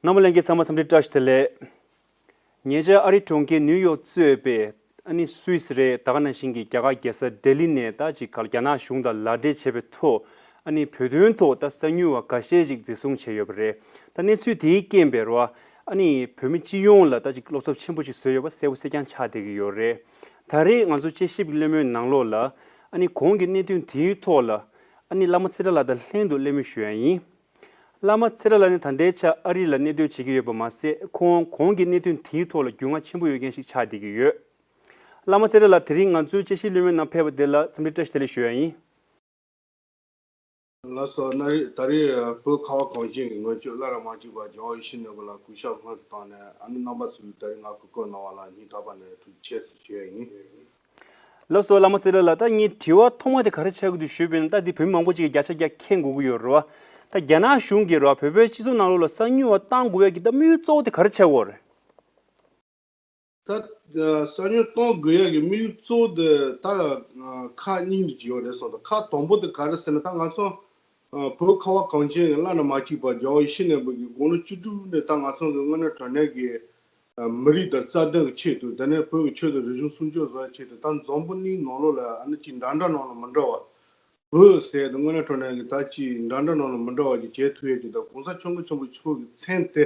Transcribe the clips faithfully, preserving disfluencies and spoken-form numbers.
རྣམ་པ་ལྷན་རྒྱས་ཚང་མ་འཚམས་འདྲི་བཀྲ་ཤིས་བདེ་ལེགས། ཉེ་ཆར་ཨ་རིའི་གྲོང་ཁྱེར་ནིའུ་ཡོག་གཙོས་པའི་ཨ་ནི་སུད་སི་རེད། ད་ག་ནང་བཞིན་གྱི་རྒྱ་གར་རྒྱལ་ས་ལྡི་ལི་ནས་ད་ཅིག་ག་རྒྱ་ནག་གཞུང་དང་ལག་འབྲེལ་བྱས་པའི་ཐོག་ཨ་ནི་བོད་དོན་ཐོག་ད་གསར་འགྱུར་བ་འགའ་ཤས་ཅིག་འཛིན་བཟུང་བྱས་ཡོད་པ་རེད། ད་གནས་ཚུལ་དེའི་རྐྱེན་པས་རོ། ཨ་ནི་བོད་མི་སྤྱི་ཡོངས་ལ་ད་ཅིག་བློ་འཚབ་ཆེན་པོ་ཅིག་བཟོས་ཡོད་པ་གསལ་པོ་གསལ་རྐྱང་ཆགས་བསྡད་ཀྱི་ཡོད་རེད། ད་རེས་ང་ཚོ་དཔྱད་ཞིབ་ཀྱི་གླེང་མོལ་ནང་ལོགས་ལ་ཨ་ནི་གོང་གི་གནད་དོན་དེའི་ཐོག་ལ་ཨ་ནི་བླ་མ་ཚེ་བཀྲ་ལགས་དང་ལྷན་དུ་གླེང་མོལ་ཞུ་ཡ་ཡིན། བླ་མ་ཚེ་བཀྲ་ལགས་ནི་ད་ལྟའི་ཆར་ཨ་རི་ལ་གནས་སྡོད་བྱེད་ཀྱི་ཡོད་པ་མ་ཟད། ཁོང་གོང་གི་གནད་དོན་དེའི་ཐོག་ལ་རྒྱུས་མངའ་ཆེན་པོ་ཡོད་མཁན་ཞིག་ཆགས་བསྡད་ཀྱི་ཡོད། བླ་མ་ཚེ་བཀྲ་ལགས། དེ་རིང་ང་ཚོའི་དཔྱད་ཞིབ་གླེང་མོལ་ནང་ཕེབས་པ་དེ་ལ་འཚམས་འདྲི་བཀྲ་ཤིས་བདེ་ལེགས་ཞུ་ཡ་ཡིན། ལགས་སོ། ད་རེས་ད་རེས་བོད་ཁ་བ་གངས་ཅན་གྱི་ངོས་ཕྱོགས་བླ་ན་མ་མཆིས་པ་རྒྱལ་བ་ཡིད་བཞིན་ནོར་བུ་ལ་གུས་ཞབས་སྔོན་དུ་བཏང་ནས། ཨ་ནི་རྣམ་པ་ཚོས་ད་རེས་ང་གུས་བཀུར་གནང་བ་ལ་སྙིང་ཐག་པ་ནས་ཐུགས་རྗེ་ཆེ་ཞུ་ཡ་ཡིན། ལགས་སོ། བླ་མ་ཚེ་བཀྲ་ལགས། ད་ངའི་དྲི་བ་ཐོག་མ་དེ་ག་རེ་ཆགས་ཀྱི་འདུག་ཞུས་པ་ཡིན་ན། ད་འདི་བོད་མི་མང་པོ་ཅིག་གིས་བརྒྱ་ཆ་བརྒྱ་མཁྱེན་དགོས་ཀྱི་ཡོད་རེད་བ། ད་རྒྱ་ནག་གཞུང་གིས་རེད་བ། བོད་པའི་སྤྱི་ཚོགས་ནང་ལོགས་ལ་གསར་འགྱུར་བ་བཏང་དགོས་ཡ་གི་ད་དམིགས་ཡུལ་གཙོ་བོ་དེ་ག་རེ་ཆགས་ཀྱི་ཡོད་རེད། ད་གསར་འགྱུར་གཏོང་དགོས་ཡ་གི་དམིགས་ཡུལ་གཙོ་བོ་དེ་ད་ཁག་གཉིས་ཅིག་ཡོད་རེད་བསམ་འདུག་ཁག་དང་པོ་དེ་ག་རེ་ཟེར་ན། ད་ང་ཚོ་བོད་ཁ་བ་གངས་ཅན་གྱི་བླ་ན་མ་མཆིས་པ་རྒྱལ་བ་ཡིད་བཞིན་ནོར་བུ་གི་དགུང་ལོ་བཅུ་དྲུག་ནས་ད་ང་ཚོ་གི་དངོས་གནས་དྲང་གནས་ཀྱི་མི་རིགས་དང་རྩ་དོན་གྱི་ཆེད་དུ། དེ་ནས་བོད་ཀྱི་ཆོས་དང་རིག་གཞུང་སྲུང་སྐྱོབ་བཟོ་ཡ་ཆེད་དུ། ད་འཛམ་བུ་གླིང་ནང་ལོགས་ལ་ཨ་ནི་ཅིག་འདྲ་འདྲ་ནང་ལ་མི་འདྲ་བ། བོད་ཟེར་དེ་དངོས་གནས་དྲང་གནས་ཀྱི་ད་ཅིག་འདྲ་འདྲ་ནང་ལ་མི་འདྲ་བ་ཅིག་བྱེད་ཐུབ་ཡ་ཅིག་དང་། གོང་ས་སྐྱབས་མགོན་ཆེན་པོ་མཆོག་གི་མཚན་དེ་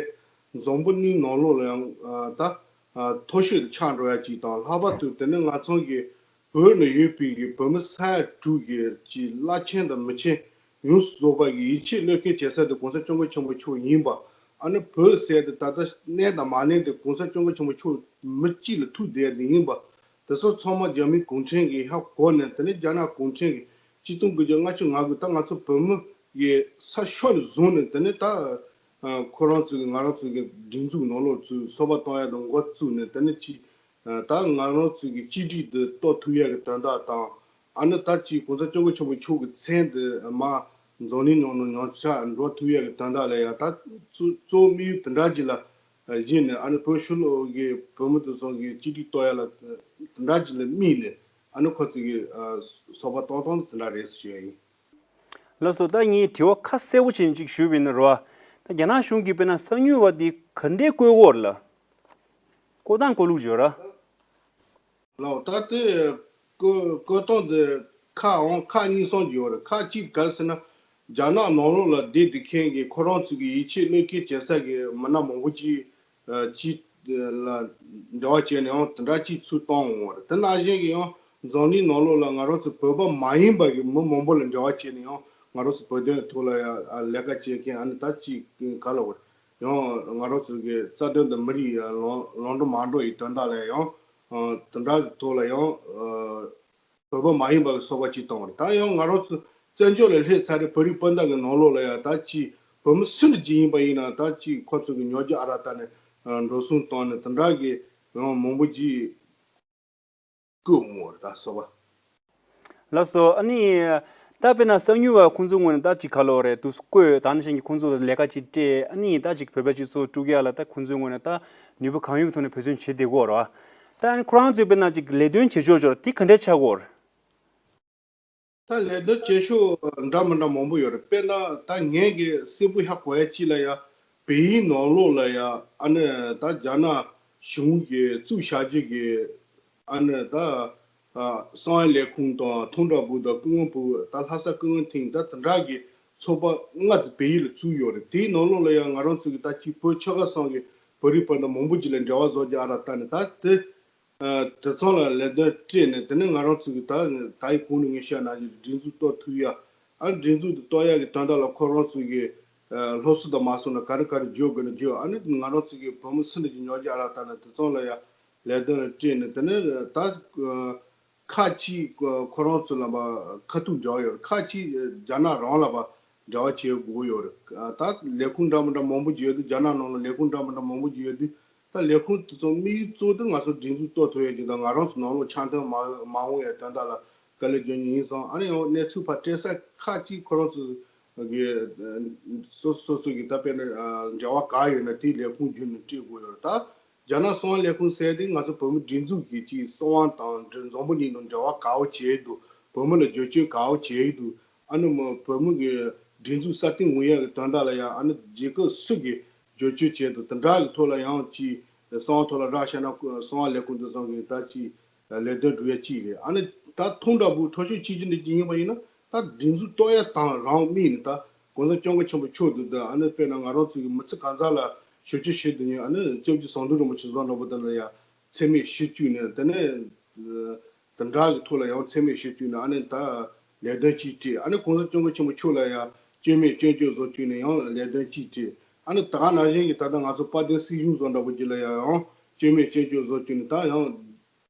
འཛམ་བུ་གླིང་ནང་ལོགས་ལ་ཡང་ཨ་ད་ཨ་མཐོ་ཤོས་དུ་ཆགས་འགྲོ་ཡ་ཅིག་དང་། ལྷག་པར་དུ་དེ་ནི་ང་ཚོ་གི་བོད་ནང་ཡོད་པའི་གི་བོད་མི་ས་ཡ་དྲུག་གི་ཅིག་བླ་ཆེན་དང་མི་ཆེན་ཡོངས་སུ་རྫོགས་པ་གི་ཡིད་ཆེས་བློས་འགེལ་བྱེད་ས་དེ་གོང་ས་སྐྱབས་མགོན་ཆེན་པོ་མཆོག་ཡིན་པ། ཨ་ནི་བོད་ཟེར་དེ་ད་ལྟ་གནས་དང་མ་གནས་དེ་གོང་ས་སྐྱབས་མགོན་ཆེན་པོ་མཆོག་མི་གཅིག་ལ་ཐུག་བསྡད་དེ་ཡིན་པ། དེ་ཚོ་ཚང་མ་རྒྱ་མི་གུང་ཁྲན་གྱིས་ཧ་གོ་ནས། དེ་ནས་རྒྱ་ནག་གུང་ཁྲན་གྱིས་ཆིག་སྟོང་དགུ་བརྒྱ་ལྔ་བཅུ་ང་དགུ་ད་ང་ཚོ་བོད་མི་གི་ས་ཕྱོགས་ནས་བཟུང་ནས། དེ་ནས་ད་ཨ་ཁོ་རང་ཚོ་གི་ང་རང་ཚོ་གི་སྒྲིག་འཛུགས་ནང་ལོགས་ཚུར་སོ་པ་གཏོང་ཡ་དང་འགོ་བཙུགས་ནས། དེ་ནས་ཅིག་ཨ་ད་ང་རང་ཚོ་གི་གཅིག་སྒྲིལ་དུ་གཏོད་ཐུབ་ཡ་གི་དོན་དག་དང་། ཨ་ནི་ད་ཅིག་གོང་ས་སྐྱབས་མགོན་ཆེན་པོ་མཆོག་གི་མཚན་དེ་མར་འཛམ་གླིང་ནང་ནང་ཉམས་ཆག་འགྲོ་ཐུབ་ཡ་གི་དོན་དག་ལ་ཡ། ད་གཙོ་གཙོ་བོ་དམིགས་ཡུལ་དེ་འདྲ་ཅིག་ལ་གཞིགས་ནས། ཨ་ནི་བོད་ཕྱི་ལོགས་ཀྱི་བོད་མི་དེ་ཚོ་གི་གཅིག་སྒྲིལ་གཏོད་ཡ་ལ་དེ་འདྲ་ཅིག་ལ་དམིགས་ནས། ཨ་ནི་ཁོ་ཚོ་གི་ཨ་སོ་པ་གཏོང་སྟངས་དེ་འདྲ་རེད་ཟེར་ཞུ་ཡ་ཡིན། ལགས་སོ། ད་ངས་དྲི་བ་ཁ་གསལ་པོ་བྱས་ནས་ཅིག་ཞུས་པ་ཡིན་ན་རོ། ད་རྒྱ་ནག་གཞུང་གིས་དཔེར་ན་གསར་འགྱུར་བ་འདི་ག་འདྲས་བཀོད་ཡོད་རེད་ལ། བཀོད་སྟངས་བཀོད་ལུགས་བརྗོད་ར། ལགས། ད་དེ་བཀོད་བཀོད་སྟངས་དེ་ཁག་འོང་ཁག་གཉིས་གསུམ་ཅིག་ཡོད་རེད། ཁག་གཅིག་ག་རེ་ཟེར་ན། རྒྱ་ནག་ནང་ལོགས་ལ་བསྡད་བསྡད་མཁན་གྱི་ཁོ་རང་ཚོ་གི་ཡིད་ཆེས་བློས་འགེལ་བྱེད་ས་གི་མི་སྣ་མང་པོ་ཅིག་ཨ་ཅིག་ལ་འབྲེལ་བ་བྱས་ནས་ཡང་དེ་འདྲ་ཅིག་ཚུར་བཏང་འོང་བ་རེད། དེ་ནང་བཞིན་གྱི་ཡང་འཛམ་གླིང་ནང་ལོགས་ལ་ང་རང་ཚོ་བོད་པ་མ་ཡིན་པ་གི་མི་མང་པོ་ལ་འབྲེལ་བ་བྱས་ནས་ཡང་ང་རང་ཚོ་བོད་དོན་ཐོག་ལ་ཡ་ཨ་ལས་ཀ་བྱེད་མཁན། ཨ་ནི་ད་ཅིག་ག་ལ་བར་ཡང་ང་རང་ཚོ་གི་རྩ་དོན་དང་མི་རིགས་ཡ་ལམ་ལམ་འགྲོ་མ་འགྲོ་ཡི་དོན་དག་ལ་ཡང་ཨ་དེ་འདྲ་གི་ཐོག་ལ་ཡང་ཨ་བོད་པ་མ་ཡིན་པ་གི་སོ་པ་ཅིག་བཏང་བ་རེད། ད་ཡང་ང་རང་ཚོ་བཙན་བྱོལ་ལ་སླེབས་ཚར་རེད། བོད་རིགས་སྤུན་ཟླ་གི་ནང་ལོགས་ལ་ཡ་ད་ཅིག་བོད་མི་སུ་འདྲ་ཅིག་ཡིན་པ་ཡིན་ན། ད་ཅིག་ཁོ་ཚོ་གི་ཉོ་རྒྱུ་ཨ་ར་ད་ནས་ཨ་འགྲོ་སོང་བཏང་ནས་དེ་འདྲ་གི་ཡང་མང་པོ་ཅིག་བསྐུར་འོང་བ་རེད། ད་སོ་པ། ལགས་སོ། ཨ་ནི་ད་དཔེར་ན་གསར་འགྱུར་བ་ཁོང་ཚོའི་ངོས་ནས་ད་ཅིག་ག་ལོ་རེད་འདུག་བསྐོས། ད་ནི་བཞིན་གྱི་ཁོང་ཚོ་ལ་ལས་ཀ་ཅིག་སྤྲད། ཨ་ནི་ད་ཅིག་བོད་པའི་སྤྱི་ཚོགས་དཀྲུག་ཡ་ལ་ད་ཁོང་ཚོའི་ངོས་ནས་ད་ནུས་པ་གང་ཡོད་ཀྱི་ཐོག་ནས་འབད་བརྩོན་བྱེད་བསྡད་ཀྱི་ཡོད་རེད་བ། ད་ཨ་ནི་ཁོ་རང་ཚོས་དཔེར་ན་ཅིག་ལས་དོན་བྱེད་ཕྱོགས་ཕྱོགས་དེ་ག་འདྲས་ཆགས་ཀྱི་ཡོད་རེད། ད་ལས་དོན་བྱེད་ཕྱོགས་འདྲ་མི་འདྲ་མང་པོ་ཡོད་རེད། དཔེར་ན་ད་ངས་གི་གསལ་པོ་ཧ་གོ་ཡ་གཅིག་ལ་ཡ། བལ་ཡུལ་ནང་ལོགས་ལ་ཡ་ཨ་ནི་ད་རྒྱ་ནག་གཞུང་གིས་བཙུགས་བཞག་རྒྱུ་གི་ཨ་ནི་ད་ཨ་གསང་བའི་ལས་ཁུངས་དང་། མཐོང་གྲོལ་པུའུ་དང་། ཀུན་དགའ་བུའུ་དང་། ལྷ་ས་ཀུན་དགའ་ཐིང་ད་དེ་འདྲ་གི་ཚོགས་པ་ལྔ་ཙམ་བལ་ཡུལ་ལ་བཙུགས་ཡོད་རེད། དེའི་ནང་ལོགས་ལ་ཡ་ང་རང་ཚོ་གི་ད་ཅིག་བོད་ཆོལ་ཁ་གསུམ་གི་བོད་རིགས་སྤུན་ཟླ་མང་པོ་ཅིག་ལ་འབྲེལ་བ་བཟོ་རྒྱུ་ཨ་ར་ད་ནི་ད་དེ། ཨ་དེ་ཚང་ལ་ལས་དོན་སྤྲད་ནས། དེ་ནས་ང་རང་ཚོ་གི་ད་ད་ཡི་གོང་ནས་ངས་བཤད་ན་གི་སྒྲིག་འཛུགས་གཏོད་ཐུབ་ཡ། ཨ་ནི་སྒྲིག་འཛུགས་དེ་གཏོད་ཡ་གི་དོན་དག་ལ་ཁོ་རང་ཚོ་གི་ཨ་སློབ་གསོ་དང་མ་སོང་ན་ག་རེ་ག་རེ་བརྗོད་དགོས་ན་བརྗོད། ཨ་ནི་ང་རང་ཚོ་གི་བོད་མི་སུ་འདྲ་ཅིག་ཉོ་རྒྱུ་ཨ་ར་ད་ནི་དེ་ཚང་ལ་ཡ་ལས་དོན་ལ་སྤྲད་ནས། དེ་ནས་ད་ཨ་ཁག་ཅིག་ཁོ་རང་ཚོ་ལ་ཕར་ཁ་ཐུག་འབྲེལ་བ་ཡོད་རེད། ཁག་ཅིག་རྒྱ་ནག་རང་ལ་ཕར་འབྲེལ་བ་བྱེད་དགོས་ཡོད་རེད། ད་ལས་ཁུངས་འདྲ་མི་འདྲ་མང་པོ་ཅིག་ཡོད་དུས། རྒྱ་ནག་ནང་ལ་ལས་ཁུངས་འདྲ་མི་འདྲ་མང་པོ་ཅིག་ཡོད་དུས། ད་ལས་ཁུངས་དེ་ཚོ་དམིགས་ཡུལ་གཙོ་བོ་དེ་ང་ཚོ་སྒྲིག་འཛུགས་གཏོད་ཐུབ་ཡ་གཅིག་དང་། ང་རང་ཚོ་ནང་ལོགས་འཆམ་མཐུན་མ་མ་འོང་ཡ་དོན་དག་ལ་དཀའ་ལས་སྐྱོན་གྱི་ཡིན་ཙང་། ཨ་ནི་ཡང་གནས་ཚུལ་ཕར་སྤྲད་ས་ཁག་ཅིག་ཁོ་རང་ཚོ་གི་སོ་སོ་སོ་གི་ད་དཔེར་ན་འབྲེལ་བ་ག་ཡོད་ན་དེའི་ལས་ཁུངས་བརྒྱུད་ནས་སྤྲད་དགོས་ཡོད་རེད། ད་རྒྱ་ནག་གསང་བའི་ལས་ཁུངས་ཟེར་དེ་ང་ཚོ་བོད་མི་སྒྲིག་འཛུགས་ཀྱི་ཅིག་གསང་བ་དང་འབྲེལ། འཛམ་བུ་གླིང་དང་འབྲེལ་བ་ག་བོ་བྱས་འདུག་བོད་མི་ལ་བསྒྱུར་བཅོས་ག་བོ་བྱས་འདུག་ཨ་ནི་མ་བོད་མི་གི་སྒྲིག་འཛུགས་སྲ་བརྟན་ཡོང་ཡ་གི་དོན་དག་ལ་ཡ། ཨ་ནི་རྒྱལ་ཁབ་སུ་གི་ བསྒྱུར་བཅོས་བྱས་འདུག། དེ་འདྲ་གི་ཐོག་ལ་ཡང་ཅིག་གསང་བ་ཐོག་ལ་རག་བཞག་ན་གསང་བ་ལས་ཁུངས་དེ་ཚོ་གི་ད་ཅིག་ལས་དོན་སྒྲུབ་ཡ་ཅིག་རེད། ཨ་ནི་ད་ཐུང་དྲགས་པོ་མཐོ་ཤོས་གཅིག་གྱུར་འདི་ཅིག་ཡིན་པ་ཡིན་ན་ད་སྒྲིག་འཛུགས་གཏོར་ཡ་དང་རང་དམིགས་ནས་ད་གོང་ས་སྐྱབས་མགོན་ཆེན་པོ་མཆོག་འདུག། ད་ཨ་ནི་དཔེར་ན་ང་རང་ཚོ་གི་མི་ཚེ་གང་ཟག་ལ་ཞབས་ཕྱི་ཞུ་འདོད་མཁན་ཨ་ནི་སྐྱབས་རྗེ་ཟམ་གདོང་རིན་པོ་ཆེ་བཟོ་འདྲ་པོ་དེ་ལ་ཡ་མཚན་སྨད་ཞུ་བཅུག་ནས་དེ་ནས། དེ་འདྲ་གི་ཐོག་ལ་ཡང་མཚན་སྨད་ཞུ་བཅུག་ནས་ཨ་ནི་ད་ལས་དོན་གཅིག་སྒྲིལ། ཨ་ནི་གོང་ས་སྐྱབས་མགོན་ཆེན་པོ་མཆོག་ལ་ཡང་སྐྱོན་མེད་སྐྱོན་བརྗོད་བཟོ་བཅུག་ནས་ཡང་ལས་དོན་གཅིག་སྒྲིལ། ཨ་ནི་ད་ག་ནང་བཞིན་གྱི་ད་ལྟ་ང་ཚོ་དཔལ་ལྡན་སྲིད་གཞུང་བཟོ་འདྲ་པོ་ཅིག་ལ་ཡང་སྐྱོན་མེད་སྐྱོན་བརྗོད་བཟོ་བཅུག་ནས་ད་ཡང་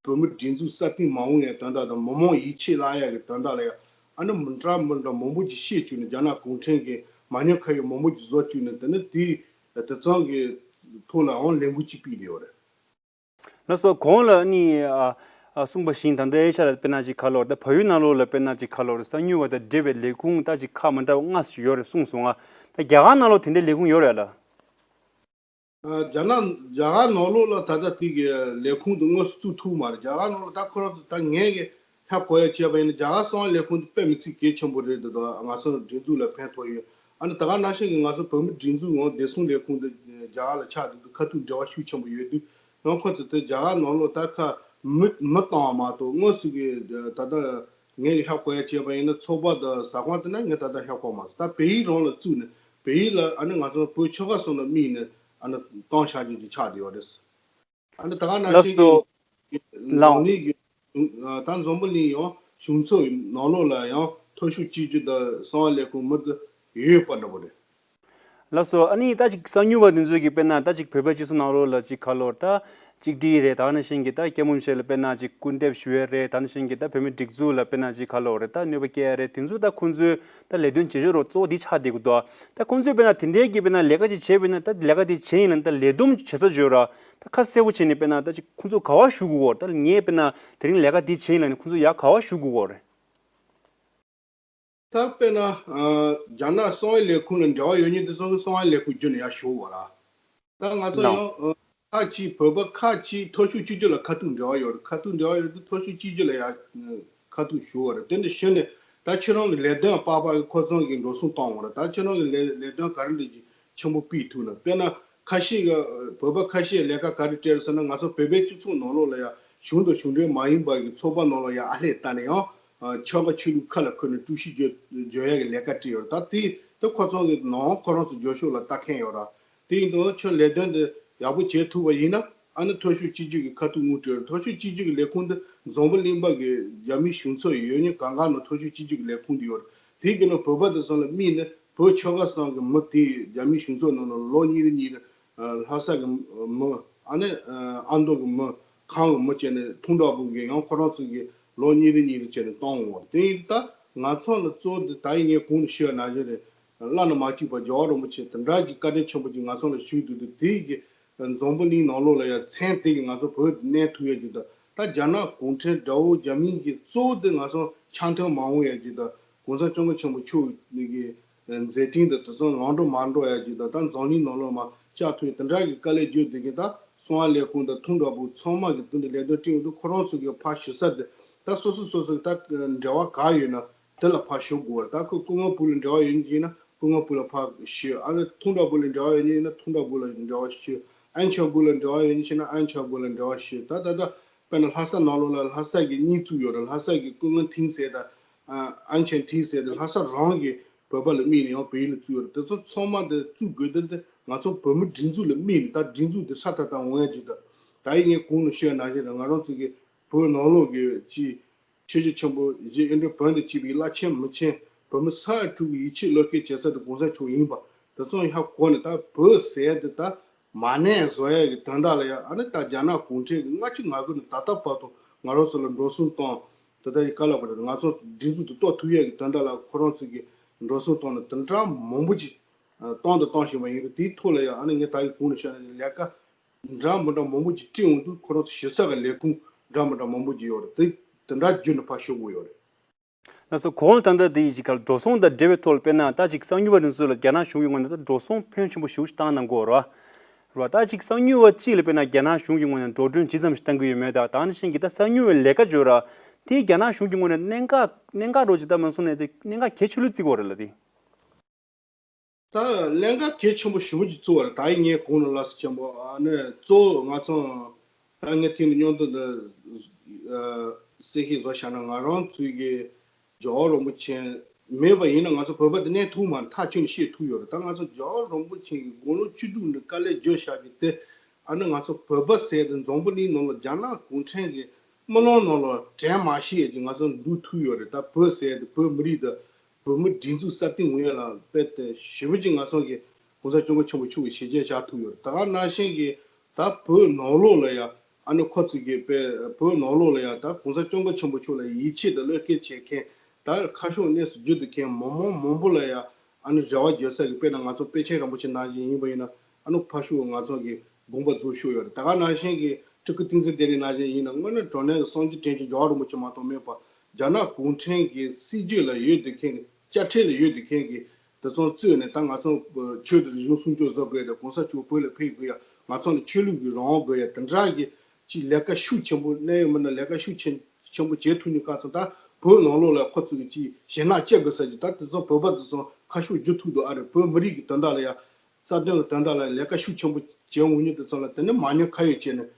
བོད་མི་སྒྲིག་འཛུགས་སྲ་བརྟན་མ་འོང་ཡའི་དོན་དག་དང་མི་མང་ཡིད་ཆེས་བརླག་ཡ་གི་དོན་དག་ལ་ཡང་ཨ་ནི་མི་འདྲ་མི་འདྲ་མང་པོ་ཅིག་བཤད་བཅུག་ནས་རྒྱ་ནག་གུང་ཁྲན་གྱི་མ་ཉེས་ཁ་གཡོགས་མང་པོ་ཅིག་བཟོ་བཅུག་ནས་དེ་ནི་དེ་དེ་ཚང་གི་ཐོག་ལའང་ལས་འགུལ་ཅིག་སྤེལ་བསྡད་ཡོད་རེད། ལགས་སོ། གོང་ལ་ནི་ཨ་ཨ་གསུངས་པ་བཞིན་ད་ལྟའི་ཆ་ལ་དཔེར་ན་ཅིག་ག་ལབ་དགོས་རེད། ད་བལ་ཡུལ་ནང་ལོགས་ལ་དཔེར་ན་ཅིག་ག་ལབ་དགོས་རེད། གསང་མྱུལ་བ་དང་འབྲེལ་བའི་ལས་ཁུངས་ད་ཅིག་ཁག་མི་འདྲ་བ་ལྔ་ཞིག་ཡོད་རེད་གསུངས་སོང་ང་། ད་རྒྱ་གར་ནང་ལོགས་དེ་འདྲའི་ལས་ཁུངས་ཡོད་རེད་ལ། ཨ་རྒྱ་ནག་རྒྱ་གར་ནང་ལོགས་ལ་ད་ལྟ་དེ་གི་ལས་ཁུངས་དེ་དངོས་སུ་བཙུགས་ཐུབ་མ་རེད། རྒྱ་གར་ནང་ལ་ད་ཁོ་རང་ཚོ་ད་ངས་གི་ཧ་གོ་ཡ་བྱས་པ་ཡིན་ན་རྒྱ་གར་གསང་བའི་ལས་ཁུངས་དེ་དཔེ་མི་སྲིད་གལ་ཆེན་པོ་རེད་འདུག། ད་ང་ཚོ་སྒྲིག་འཛུགས་ལ་ཕན་ཐོགས་ཡོད། ཨ་ནི་ད་ག་ནང་བཞིན་གྱི་ང་ཚོ་བོད་མི་སྒྲིག་འཛུགས་ངོ་བདེ་སྲུང་ལས་ཁུངས་དེ་རྒྱ་གར་ལ་ཆགས་འདུག་འདུག། ཁ་ཐུག་འབྲེལ་བ་ཤུགས་ཆེན་པོ་ཡོད་དུས་ཡང་ཁོ་ཚོ་དེ་རྒྱ་གར་ནང་ལོགས་ད་ཁ་མི་མི་བཏང་བ་མ་གཏོགས་དངོས་སུ་གི་ད་ལྟ་ངས་ཧ་གོ་ཡ་བྱས་པ་ཡིན་ན་ཚོགས་པ་དང་ཟ་ཁང་དེ་ན་ངས་ད་ལྟ་ཧ་གོ་མ་སོང་། ད་བལ་ཡུལ་རང་ལ་བཙུགས་ནས་བལ་ཡུལ་ལ་ཨ་ནི་ང་ཚོ་བོད་ཆོལ་ཁ་གསུམ་ལ་དམིགས་ནས་ཨ་ནི་བཏང་བཞག་རྒྱུ་ཅིག་ཆགས་བསྡད་ཡོད་རེད། ཨ་ནི་ད་ག་ནང་ལགས་བཞིན་སོ། གྱི་ལགས། འཛམ་གླིང་གི་ཨ་ད་འཛམ་བུ་གླིང་ཡང་གཞུང་ཚབ་ནང་ལོགས་ལ་ཡང་ཐོ་གཞུང་གཅིག་གྱུར་དང་གསང་བའི་ལས་ཁུངས་མུ་མཐུད་ཡོད་པ་འདྲ་པོ་རེད། ལགས་སོ། ཨ་ནི་ད་ཅིག་གསང་མྱུལ་བ་དེ་ཚོས་ཀྱི་དཔེར་ན་ད་ཅིག་བོད་པའི་སྤྱི་ཚོགས་ནང་ལོགས་ལ་ཅིག་ག་ལབ་དགོས་རེད། ད་གཅིག་སྒྲིལ་རེད། ད་ག་ནང་བཞིན་གྱི་ད་སྐྱབས་མགོན་མཆོག་ལ་དཔེར་ན་ཅིག་སྐུར་འདེབས་ཞུ་ཡས་རེད། ད་ག་ནང་བཞིན་གྱི་ད་བོད་མི་སྒྲིག་འཛུགས་ལ་དཔེར་ན་ཅིག་ག་ལབ་དགོས་རེད། ད་གནོད་པ་སྐྱེལ་ཡས་རེད། དེ་ཚོ་ད་ཁོང་ཚོའི་ད་ལས་དོན་བྱེད་ཕྱོགས་རོགས་གཙོ་བོ་དེ་ཆགས་བསྡད་ཀྱི་འདུག། ད་ཁོང་ཚོས་དཔེར་ན་དེ་འདྲའི་གི་དཔེར་ན་ལས་ཀ་ཅིག་བྱས་པ་ཡིན་ན་ད་ལས་ཀ་དེ་བྱས་ཡིན་ན་ད་ལས་བསྡོམས་བྱེད་ས་བརྗོད་ར། ད་ཁ་གསལ་པོ་བྱས་ནས་དཔེར་ན་ད་ཅིག་ཁོང་ཚོ་ག་པར་ཞུ་དགོས་ཀྱི་ཡོད་རེད། ད་ངས་དཔེར་ན་དེ་རིང་ལས་ཀ་དེ་བྱས་ཡིན་ལབ་ནས་ཁོང་ཚོ་ཡར་ག་པར་ཞུ་དགོས་ཀྱི་ཡོད་རེད། ད་དཔེར་ན་ཨ་རྒྱ་ནག་གསང་བའི་ལས་ཁུངས་ལ་འབྲེལ་བ་ཡོད་མཁན་དེ་ཚོ་གི་གསང་བའི་ལས་ཁུངས་བརྒྱུད་ནས་ཡར་ཞུ་དགོས་ར། ད་ང་ཚོ་ལགས། ཡང་ཨ་ཁག་ཅིག་བོད་པ་ཁག་ཅིག་ཐོ་གཞུང་གཅིག་གྱུར་ལ་ཁ་ཐུག་འབྲེལ་བ་ཡོད་རེད། ཁ་ཐུག་འབྲེལ་བ་ཡོད་དུས་ཐོ་གཞུང་གཅིག་གྱུར་ལ་ཡར་ཁ་ཐུག་ཞུ་བ་རེད། དེ་འདྲ་ཞུས་ནས་ད་ཁྱེད་རང་གི་ལས་དོན་སྤར་སྤར་གི་ཁོ་ཚང་གི་འགྲོ་སོང་བཏང་བ་རེད། ད་ཁྱེད་རང་གི་ལས་ལས་དོན་ག་རེ་འདྲ་ཅིག་ཆེན་པོ་སྤེལ་ཐུབ་ན། དཔེར་ན་ཁ་ཤས་ཀྱི་བོད་པ་ཁ་ཤས་ལས་ཀ་ག་རེ་སྤྲད་རེད་ཟེར་ན་ང་ཚོ་བོད་པའི་སྤྱི་ཚོགས་ནང་ལོགས་ལ་ཡང་གཞུང་དང་གཞུང་འབྲེལ་མ་ཡིན་པ་གི་ཚོགས་པ་ནང་ལ་ཡང་ཨ་ལྷད་བལྟས་ནས་ཡང་ཆོལ་ཁ་ཆོས་ལུགས་ཁ་ལ་ཁུར་ནས་དཀྲུག་ཤིང་བརྗོད་བརྗོད་ཡ་གི་ལས་ཀ་སྤྲད་ཡོད་རེད། ད་དེ་དེ་ཁོ་ཚོ་གི་ནང་ཁོ་རང་ཚོ་རྒྱབ་ཕྱོགས་ལ་ལྟ་མཁན་ཡོད་ར། དེ་ཡིན་དུས་ཁྱོད་ལས་དོན་དེ་ཡག་པོ་བྱེད་ཐུབ་པ་ཡིན་ན་ཨ་ནི་ཐོ་གཞུང་གཅིག་གྱུར་གྱི་ཁ་ཐུག་དངུལ་སྤྲད་རེད། ཐོ་གཞུང་གཅིག་གྱུར་གྱི་ལས་ཁུངས་འདི་འཛམ་བུ་གླིང་པ་གི་རྒྱ་མིའི་གཞུང་ཚབ་ཡོད་མཁན་གང་ག་ནང་ཐོ་གཞུང་གཅིག་གྱུར་གྱི་ལས་ཁུངས་འདི་ཡོད་རེད། དེའི་གི་ནང་བོད་པ་དེ་ཚོ་ལ་དམིགས་ནས་བོད་ཆོལ་ཁ་གསུམ་གྱི་མི་དེ་རྒྱ་མིའི་གཞུང་ཚབ་ནང་ལ་ལོ་གཉིས་རེ་གཉིས་རེ་ལྷ་ས་གི་མི་ཨ་ནི་ཨ་མདོ་གི་མི་ཁམས་གི་མི་བྱས་ནས་ཐུང་དྲགས་པོ་གི་ཡང་ཁོ་རང་ཚོ་གི་ལོ་གཉིས་རེ་གཉིས་རེ་བྱས་ནས་གཏོང་འོང་བ་རེད། དེ་ཡིན་ད་ང་ཚོ་ལ་གཙོ་བོ་དེ་ད་ཡིན་ངས་གོང་ནས་ཞུས་པ་ནང་བཞིན་རེད། བླ་ན་མ་མཆིས་པ་རྒྱལ་བ་རིན་པོ་ཆེ་དེ་འདྲ་གྱི་བཀའ་དྲིན་ཆེན་པོ་ཅིག་ང་ཚོ་ལ་ཞུས་འདུག་དུས་དེ་གི་འཛམ་བུ་གླིང་ནང་ལོགས་ལ་ཡང་མཚན་དེ་གི་ང་ཚོ་བོད་གནས་ཐུབ་ཡ་གི་ད་ད་རྒྱ་ནག་གུང་ཁྲན་དགྲ་བོ་རྒྱ་མིའི་གི་གཙོ་བོ་དེ་ང་ཚོ་ཆ་མཐུན་མ་འོང་ཡ་གི་ད་གོང་ས་སྐྱབས་མགོན་ཆེན་པོ་མཆོག་གི་མཛད་འཕྲིན་དེ་དེ་ཚོ་ལམ་འགྲོ་མ་འགྲོ་ཡ་གི་ད་ད་འཛམ་གླིང་ནང་ལོགས་མ་བཅར་ཐུབ་ཡ་དེ་འདྲ་གི་དཀའ་ལས་བརྒྱུད་དེ་གི་ད་གསང་བ་ལས་ཁུངས་དང་ཐུང་དྲགས་པོ་ཚང་མ་གི་དེ་འདྲ་ལས་དོན་སྤྲད་འོང་དུས་ཁོ་རང་ཚོ་གི་ཕར་ཞུ་ས་དེ་ད་སོ་སོ་སོ་སོ་གི་ད་འབྲེལ་བ་ག་ཡོད་ན། དེ་ལ་ཕར་ཞུ་དགོས་རེད། ད་ཁོ་སྐུ་ངོ་བུ་ལ་འབྲེལ་བ་ཡོད་མཁན་ཡིན་ན་སྐུ་ངོ་བུ་ལ་ཕར་ཞུ། ཨ་ནི་ཐུང་དྲགས་བུ་ལ་འབྲེལ་བ་ཡོད་མཁན་ཡིན་ན་ཐུང་དྲགས་བུ་ལ་འབྲེལ་བ་ཞུ། ཨན་ཆོན་བུ་ལ་འབྲེལ་བ་ཡོད་མཁན་ཡིན་ན་ཨན་ཆོན་བུ་ལ་འབྲེལ་བ་ཞུ། ད་ད་ད་དཔེར་ན་ལྷ་ས་ནང་ལོགས་ལ་ལྷ་ས་གི་གཉིས་བཙུགས་ཡོད་རེད། ལྷ་ས་གི་སྐུ་ངོ་ཐིང་ཟེར་དང་ཨན་ཆོན་ཐིང་ཟེར་དེ་ལྷ་ས་རང་གི་བོད་པ་ལ་དམིགས་ནས་ཡང་བལ་ཡུལ་ལ་བཙུགས་ཡོད་རེད། དེ་ཚོ་ཚང་མ་དེ་བཙུགས་དགོས་དོན་དེ་ང་ཚོ་བོད་མི་སྒྲིག་འཛུགས་ལ་དམིགས་ནས་ད་སྒྲིག་འཛུགས་དེ་སྲ་ཐག་ཐག་འོང་ཡ་ཅིག་དང་། ད་ཡིན་ངས་གོང་ནས་ཞུས་ནང་བཞིན་རེད། ང་རང་ཚོ་གི་བོད་ནང་ལོགས་ཀྱི་ཅིག་ཆོས་བརྒྱུད་ཆེན་པོ་བཞི་ཨེ་འདྲ་བོན་དང་བཅས་པའི་བླ་ཆེན་མི་ཆེན་བོད་མི་ས་ཡ་དྲུག་གི་ཡིད་ཆེས་བློ་གཏད་བྱེད་ས་དེ་གོང་ས་མཆོག་ཡིན་པ་དེ་ཚོ་ཡང་ཧ་གོ་ནས་ད་བོད་ཟེར་ཡ་དེ་ད་མ་གནས་བཟོ་ཡ་གི་དོན་དག་ལ་ཡང་ཨ་ནི་ད་རྒྱ་ནག་གུང་ཁྲན་གྱིས་སྔ་ཕྱི་མ་གོ་ནས་ད་ལྟ་བར་དུ་ང་རང་ཚོ་ལ་འགྲོ་སོང་བཏང་། དེ་ལྟ་ཡི་བཀའ་སློབ་པ་རེད། ང་ཚོ་སྒྲིག་འཛུགས་དེ་གཏོར་ཐུབ་ཡ་གི་དོན་དག་ལ་ཁོ་རང་ཚོ་གིས་འགྲོ་སོང་བཏང་ནས་དེ་འདྲ་མང་པོ་ཅིག་བཏང་དང་བཏང་བཞིན་པ་ཡིན་རེད། དེའི་ཐོག་ལ་ཡང་ཨ་ནི་ངས་ད་ཡི་གོང་ནས་བཤད་ན་ལས་ཀ་འདྲ་མི་འདྲ་མང་པོ་ཅིག་སྤྲད་འོང་དུས་ཁོ་རང་ཚོ་ཞུ་ས་གི་ལས་ཁུངས་འདྲ་མི་འདྲ་མང་པོ་ཅིག་ཡོད་རེད། དེ་དེ་འདྲ་བརྒྱུད་ནས་ཕར་ཞུ་དགོས་ཡོད་རེད། ལགས་སོ། གོང་ད་ལྟ་དེ་ཅིག་ག་འགྲོ་སོང་དང་འབྲེལ་བའི་ཐོག་ལ་དཔེར་ན་ད་ཅིག་གསང་མྱུལ་བ་དེ་ཚོ་ལ་རྒྱ་ནག་གཞུང་གི་ངོས་ནས་ད་འགྲོ་སོང་ཕོན་ཆེན་པོ་ཞེ་པོ་ཞིག་བཏང་གནང་གི་ཡོད་རེད་བ། རེད་བ། ད་ཅིག་གསང་མྱུལ་བ་གཅིག་ལ་དཔེར་ན་རྒྱ་ནག་གཞུང་གི་ངོས་ནས་འགྲོ་གྲོན་ཇི་ཙམ་ཞིག་བཏང་གི་ཡོད་མེད་དང་། ད་ནང་བཞིན་གྱི་ད་གསང་མྱུལ་བའི་ལས་ཀ་བྱོས་ར། དེ་རྒྱ་ནག་གཞུང་གི་ངོས་ནས་གནད་འགག་གནད་འགག་རོགས་ཅིག་ད་མ་སོང་ནས་དེ་གནད་འགག་གལ་ཆེ་ལོས་བརྩི་གི་ཡོད་རེད་ལ་དེ། ད་ལས་འགན་གལ་ཆེན་པོ་ཞེ་པོ་ཅིག་བཙུགས་པ་རེད། ད་ཡིན་ངས་གོང་ནས་ལབ་ས་ཆེན་པོ་ཨ་ནི་གཙོ་བོ་ང་ཚོ་ད་ངས་ཐེངས་འདི་སྙིང་སྟོབས་འདི་གསལ་བཤད་བཟོ་བཞག་ན། ང་རང་ཚོའི་གི་རྒྱལ་བ་རིན་པོ་ཆེ་མེད་པ་ཡིན་ན་ང་ཚོ་བོད་པ་འདི་གནས་ཐུབ་མ་རེད། ཐག་ཆོད་ནས་བཤད་ཐུབ་ཡོད་རེད། ད་ང་ཚོ་རྒྱལ་བ་རིན་པོ་ཆེ་གི་དགུང་ལོ་བཅུ་དྲུག་ནས་དཀའ་ལས་བརྒྱབ་བཞག་གི་དེ་ཨ་ནི་ང་ཚོ་བོད་པ་ཟེར་དེ་འཛམ་བུ་གླིང་ནང་ལ་རྒྱ་ནག་གུང་ཁྲན་གི་དམག་ལམ་ནང་ལ་དྲན་མ་ཤེས་ཀྱི་ང་ཚོ་འདུག་ཐུབ་ཡོད་རེད། ད་བོད་ཟེར་དེ་བོད་མི་རིགས་དང་བོད་མི་སྒྲིག་འཛུགས་སྲ་བརྟན་ཡོང་ཡ་ལ་དཔེ་དེ་ཞེ་པོ་ཅིག་ང་ཚོ་གི་གོང་ས་སྐྱབས་མགོན་ཆེན་པོ་མཆོག་གི་ཞལ་མཇལ་བཞག་ཐུབ་ཡོད་རེད། ད་ག་ནང་བཞིན་གྱི་ད་བོད་ནང་ལོགས་ལ་ཡ་ཨ་ནི་ཁོ་ཚོ་གི་དཔེ་བོད་ནང་ལོགས་ལ་ཡ་ད་གོང་ས་སྐྱབས་མགོན་ཆེན་པོ་མཆོག་ལ་ཡིད་ཆེས་དང་བློ་སྐྱེད་བྱེད་མཁན། ད་ཁ་ཕྱོགས་གནས་སུ་བསྒྱུར་ཐུབ་མཁན་མང་མང་མང་པོ་ལ་ཡ་ཨ་ནི་རེ་བ་བརྗོད་ས་གི་དཔེར་ན་ང་ཚོ་པཎ་ཆེན་རིན་པོ་ཆེ་ནང་བཞིན་ཡིན་པ་ཡིན་ན་ཨ་ནི་ཕར་ཕྱོགས་ང་ཚོ་གི་དགོངས་པ་རྫོགས་ཤོར་ཡོད་རེད། ད་ག་ནང་བཞིན་གྱི་སྤྲུལ་སྐུ་བསྟན་འཛིན་བདེ་ལེགས་ནང་བཞིན་ཡིན་ན་དངོས་གནས་དྲང་གནས་ཀྱི་སངས་རྒྱས་དྲིན་ཅན་རྒྱལ་བ་རིན་པོ་ཆེ་མ་གཏོགས་མེད་པ། རྒྱ་ནག་གུང་ཁྲན་གྱི་སྲིད་བྱུས་ལ་ཡོད་བསྡད་མཁན་གྱི་དཔྱ་ཁྲལ་ལ་ཡོད་བསྡད་མཁན་གྱི་དེ་ཚོ་བཙུགས་ནས་ད་ང་ཚོ་ཆོས་དང་རིག་གཞུང་སྲུང་སྐྱོབ་བཟོ་དགོས་ཡ་དང་གོང་ས་མཆོག་བོད་ལ་ཕེབས་དགོས་ཡ། ང་ཚོ་ལ་ཆོས་ལུགས་ཀྱི་རང་དབང་དགོས་ཡ། དེ་འདྲ་གི་ཅིག་ལས་ཀ་ཤུགས་ཆེན་པོ་གནང་ཡོད་མིན་ན། ལས་ཀ་ཤུགས་ཆེན་ཆེན་པོ་བྱེད་ཐུབ་མཁན་ག་ཚོད། ད་བོད་ནང་ལོགས་ལ་ཁོ་ཚོ་གི་ཅིག་ཞེད་སྣང་སྐྱེ་དགོས་ས་ཅིག་ད་དེ་ཚོ་བོད་པ་དེ་ཚོ་ཁ་ཕྱོགས་བསྒྱུར་ཐུབ་འདུག་ཨ་རེད། བོད་མི་རིགས་ཀྱི་དོན་དག་ལ་ཡ། རྩ་དོན་གྱི་དོན་དག་ལ་ལས་ཀ་ཤུགས་ཆེན་པོ་བྱེད་འོང་མཁན་དེ་ཚོ་ལ་དེ་ནི་མ་ཉེས་ཁ་གཡོགས་བྱས་ནས་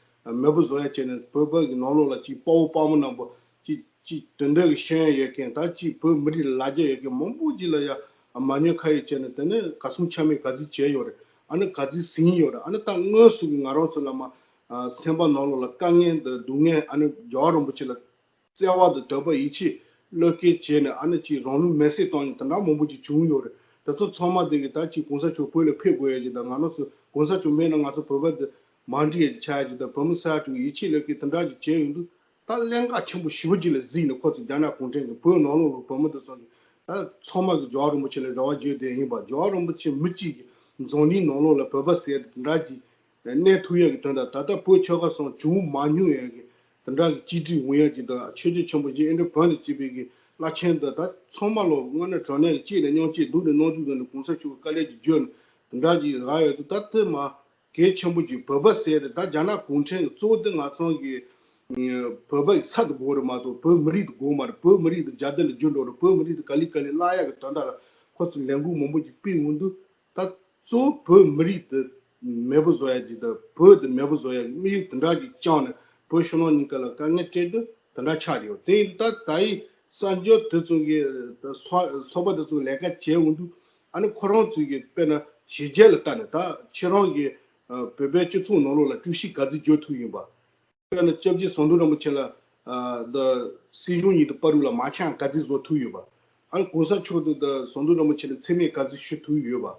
མེས་པོ་བཟོ་ཡ་བྱས་ནས་བོད་པ་གི་ནང་ལོགས་ལ་ཅིག་དཔའ་བོ་དཔའ་མོ་རྣམ་པ་ཅིག་ཅིག་དོན་དག་གི་ཤེས་ཡོན་ཡོད་མཁན། ད་ཅིག་བོད་མི་རིགས་ལ་ལ་རྒྱ་ཡོད་མཁན་མང་པོ་ཅིག་ལ་ཡ་མ་ཉེས་ཁ་གཡོགས་བྱས་ནས་དེ་ནི་ག་སུམ་ཆ་མེད་ག་ཚོད་བྱས་ཡོད་རེད། ཨ་ནི་ག་ཚོད་ཟིན་ཡོད་རེད། ཨ་ནི་ད་དངོས་སུ་གི་ང་རང་ཚོ་ལ་མ་ཨ་སེམས་པ་ནང་ལོགས་ལ་དཀའ་ངལ་འདི་སྡུག་བསྔལ། ཨ་ནི་རྒྱལ་བ་རིན་པོ་ཆེ་ལ་བརྩེ་བ་དང་དད་པ་ཡིད་ཆེས་བློས་བཀལ་བྱས་ནས་ཨ་ནི་ཅིག་རང་ལུས་མེར་སྲེག་བཏང་ནས་དེ་འདྲ་མང་པོ་ཅིག་བྱུང་ཡོད་རེད། དེ་ཚོ་ཚང་མ་དེ་གི་ད་ཅིག་གོང་ས་མཆོག་བོད་ལ་ཕེབས་དགོས་ཡ་ཅིག་དང་། ང་རང་ཚོ་གོང་ས་མཆོག་མེད་ན་ང་ཚོ་བོད་པ་འདི་མ་འགྲིག་ཡ་ཅིག་ཆགས་ཡ་ཅིག་དང་། བོད་མི་ས་ཡ་དྲུག་ཡིད་ཆེས་བློས་བཀལ་དེ་འདྲ་ཅིག་བྱས་ཡོང་དུས་ད་ཀླན་ཀ་ཆེན་པོ་ཞེ་པོ་ཅིག་ལ་གཟིགས་ནས་ཁོ་ཚོ་རྒྱ་ནག་གུང་ཁྲན་གྱིས་བོད་ནང་ལོགས་ལ་བོད་མི་དེ་ཚོ་གི་ད་ཚང་མ་གི་རྒྱལ་བ་རིན་པོ་ཆེ་ལ་རེ་བ་བརྗོད་དེ་ཡིན་པ། རྒྱལ་བ་རིན་པོ་ཆེ་མི་གཅིག་གིས་འཛམ་གླིང་ནང་ལོགས་ལ་བོད་པ་ཟེར་དེ་འདྲ་ཅིག་གནས་ཐུབ་ཡག་གི་དོན་དག་ད་ལྟ་བོད་ཆོལ་ཁ་གསུམ་བྱུང་མ་མྱོང་ཡག་གི་དེ་འདྲ་གི་གཅིག་སྒྲིལ་ཡོང་ཡག་གི་དང་། ཆོས་བརྒྱུད་ཆེན་པོ་བཞི་ཨིན་ཌི་པེན་ཌེན་ཊི་བྱེད་པའི་གི་བླ་ཆེན་དང་ད་ཚང་མ་ལོ་དངོས་གནས་དྲང་གནས་ཀྱི་གཅིག་ནས་མཉམ་གཅིག་སྡུག་ནས་མཉམ་སྡུག་ཟེར་ནས་གོང་ས་མཆོག་གི་དཀའ་ལས་ཀྱི་བརྒྱུད་ནས་དེ་འདྲ་གི་རག་ཡོད་དུས། ད་དེ་མ་གལ་ཆེན་པོ་གི་བོད་པ་ཟེར་དེ་ད་རྒྱ་ནག་གུང་ཁྲན་གྱི་གཙོ་བོ་དེ་ང་ཚོ་གི་བོད་པ་ཡི་ས་དེ་དགོས་རེད་མ་གཏོགས་བོད་མི་རིགས་དེ་དགོས་མ་རེད། བོད་མི་རིགས་དེ་རྒྱ་སྡེ་ལ་འཇུ་འགྲོ་རེད། བོད་མི་རིགས་དེ་ག་ལེ་ག་ལེ་བརླག་ཡག་གི་དོན་དག་ལ་ཁོ་ཚོས་ལས་འགུལ་མང་པོ་ཅིག་སྤེལ་ཡོང་དུས། ད་གཙོ་བོ་བོད་མི་རིགས་དེ་མེས་པོ་བཟོ་ཡ་ཅིག་དང་བོད་དེ་མེས་པོ་བཟོ་ཡ་གི་དམིགས་ཡུལ་དེ་འདྲ་ཅིག་བཅངས་ནས་བོད་ཕྱི་ནང་གཉིས་ཀ་ལ་དཀའ་ངལ་སྤྲད་དུས་དེ་འདྲ་ཆགས་ཡོད། དེ་ཡིན་དུས་ད་ད་ཡི་གསར་འབྱོར་དེ་ཚོ་གི་ཚོགས་པ་དེ་ཚོ་ལས་ཀ་བྱས་འོང་དུས་ཨ་ནི་ཁོ་རང་ཚོ་གི་དཔེར་ན་ཞི་རྒྱས་ལ་ལྟ་ནས་ད་ཁྱེད་རང་གི་བོད་པའི་སྤྱི་ཚོགས་ནང་ལོགས་ལ་སྤྲུལ་སྐུ་ག་ཚོད་འབྱོར་ཐུབ་ཡིན་པ། དཔེར་ན་སྐྱབས་རྗེ་ཟམ་གདོང་རིན་པོ་ཆེ་ལ་ཨ་ད་སྲིད་གཞུང་གཉིས་དང་བར་དུ་ལ་མ་ཆག་ག་ཚོད་བཟོ་ཐུབ་ཡོད་པ། ཨ་ནི་གོང་ས་མཆོག་དང་ད་ཟམ་གདོང་རིན་པོ་ཆེ་ལ་མཚན་སྨད་ག་ཚོད་ཞུ་ཐུབ་ཡོད་པ།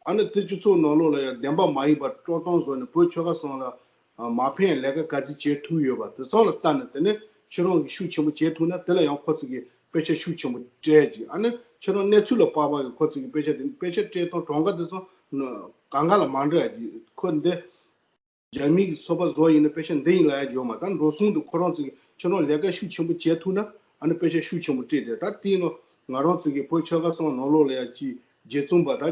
ཨ་ནི་དེ་སྤྱི་ཚོགས་ནང་ལོགས་ལ་ཡང་བདེན་པ་མ་ཡིན་པ་དཀྲོག་གཏམ་བཟོ་ནས་བོད་ཆོལ་ཁ་གསུམ་ལ་ཨ་མ་ཕན་ལས་ཀ་ག་ཚོད་བྱེད་ཐུབ་ཡོད་པ། དེ་ཚང་ལ་ལྟ་ནས་དེ་ནས་ཁྱེད་རང་གིས་ཤུགས་ཆེན་པོ་བྱེད་ཐུབ་ན་དེ་ལ་ཡང་ཁོ་ཚོ་གིས་དཔེ་ཆ་ཤུགས་ཆེན་པོ་སྤྲད་ཅིག་ཨ་ནི་ཁྱེད་རང་གནས་ཚུལ་ལ་དཔག་པ་གིས་ཁོ་ཚོ་གིས་དཔེ་ཆ་དེ་དཔེ་ཆ་སྤྲད་སྟངས་གྲངས་ཀ་དེ་ཚོ་གང་ག་ལ་མ་འདྲ་ཡ་ཅིག་ཁོ་འདི། རྒྱ་མིའི་གི་ཚོགས་པ་བཟོ་ཡིན་ན་དཔེ་ཆ་འདི་ཡིན་ལབ་ཡ་ཡོད་མ་རེད། ད་འགྲོ་སོང་དུ་ཁོ་རང་ཚོ་གི་ཁྱོད་རང་ལས་ཀ་ཤུགས་ཆེན་པོ་བྱེད་ཐུབ་ན་ཨ་ནི་དཔེ་ཆ་ཤུགས་ཆེན་པོ་སྤྲད་དེ། ད་དེ་ནང་ང་རང་ཚོ་གི་བོད་ཆོལ་ཁ་གསུམ་ནང་ལོགས་ལ་ཡ་ཅིག་རྗེ་ཙོང་པ་ད་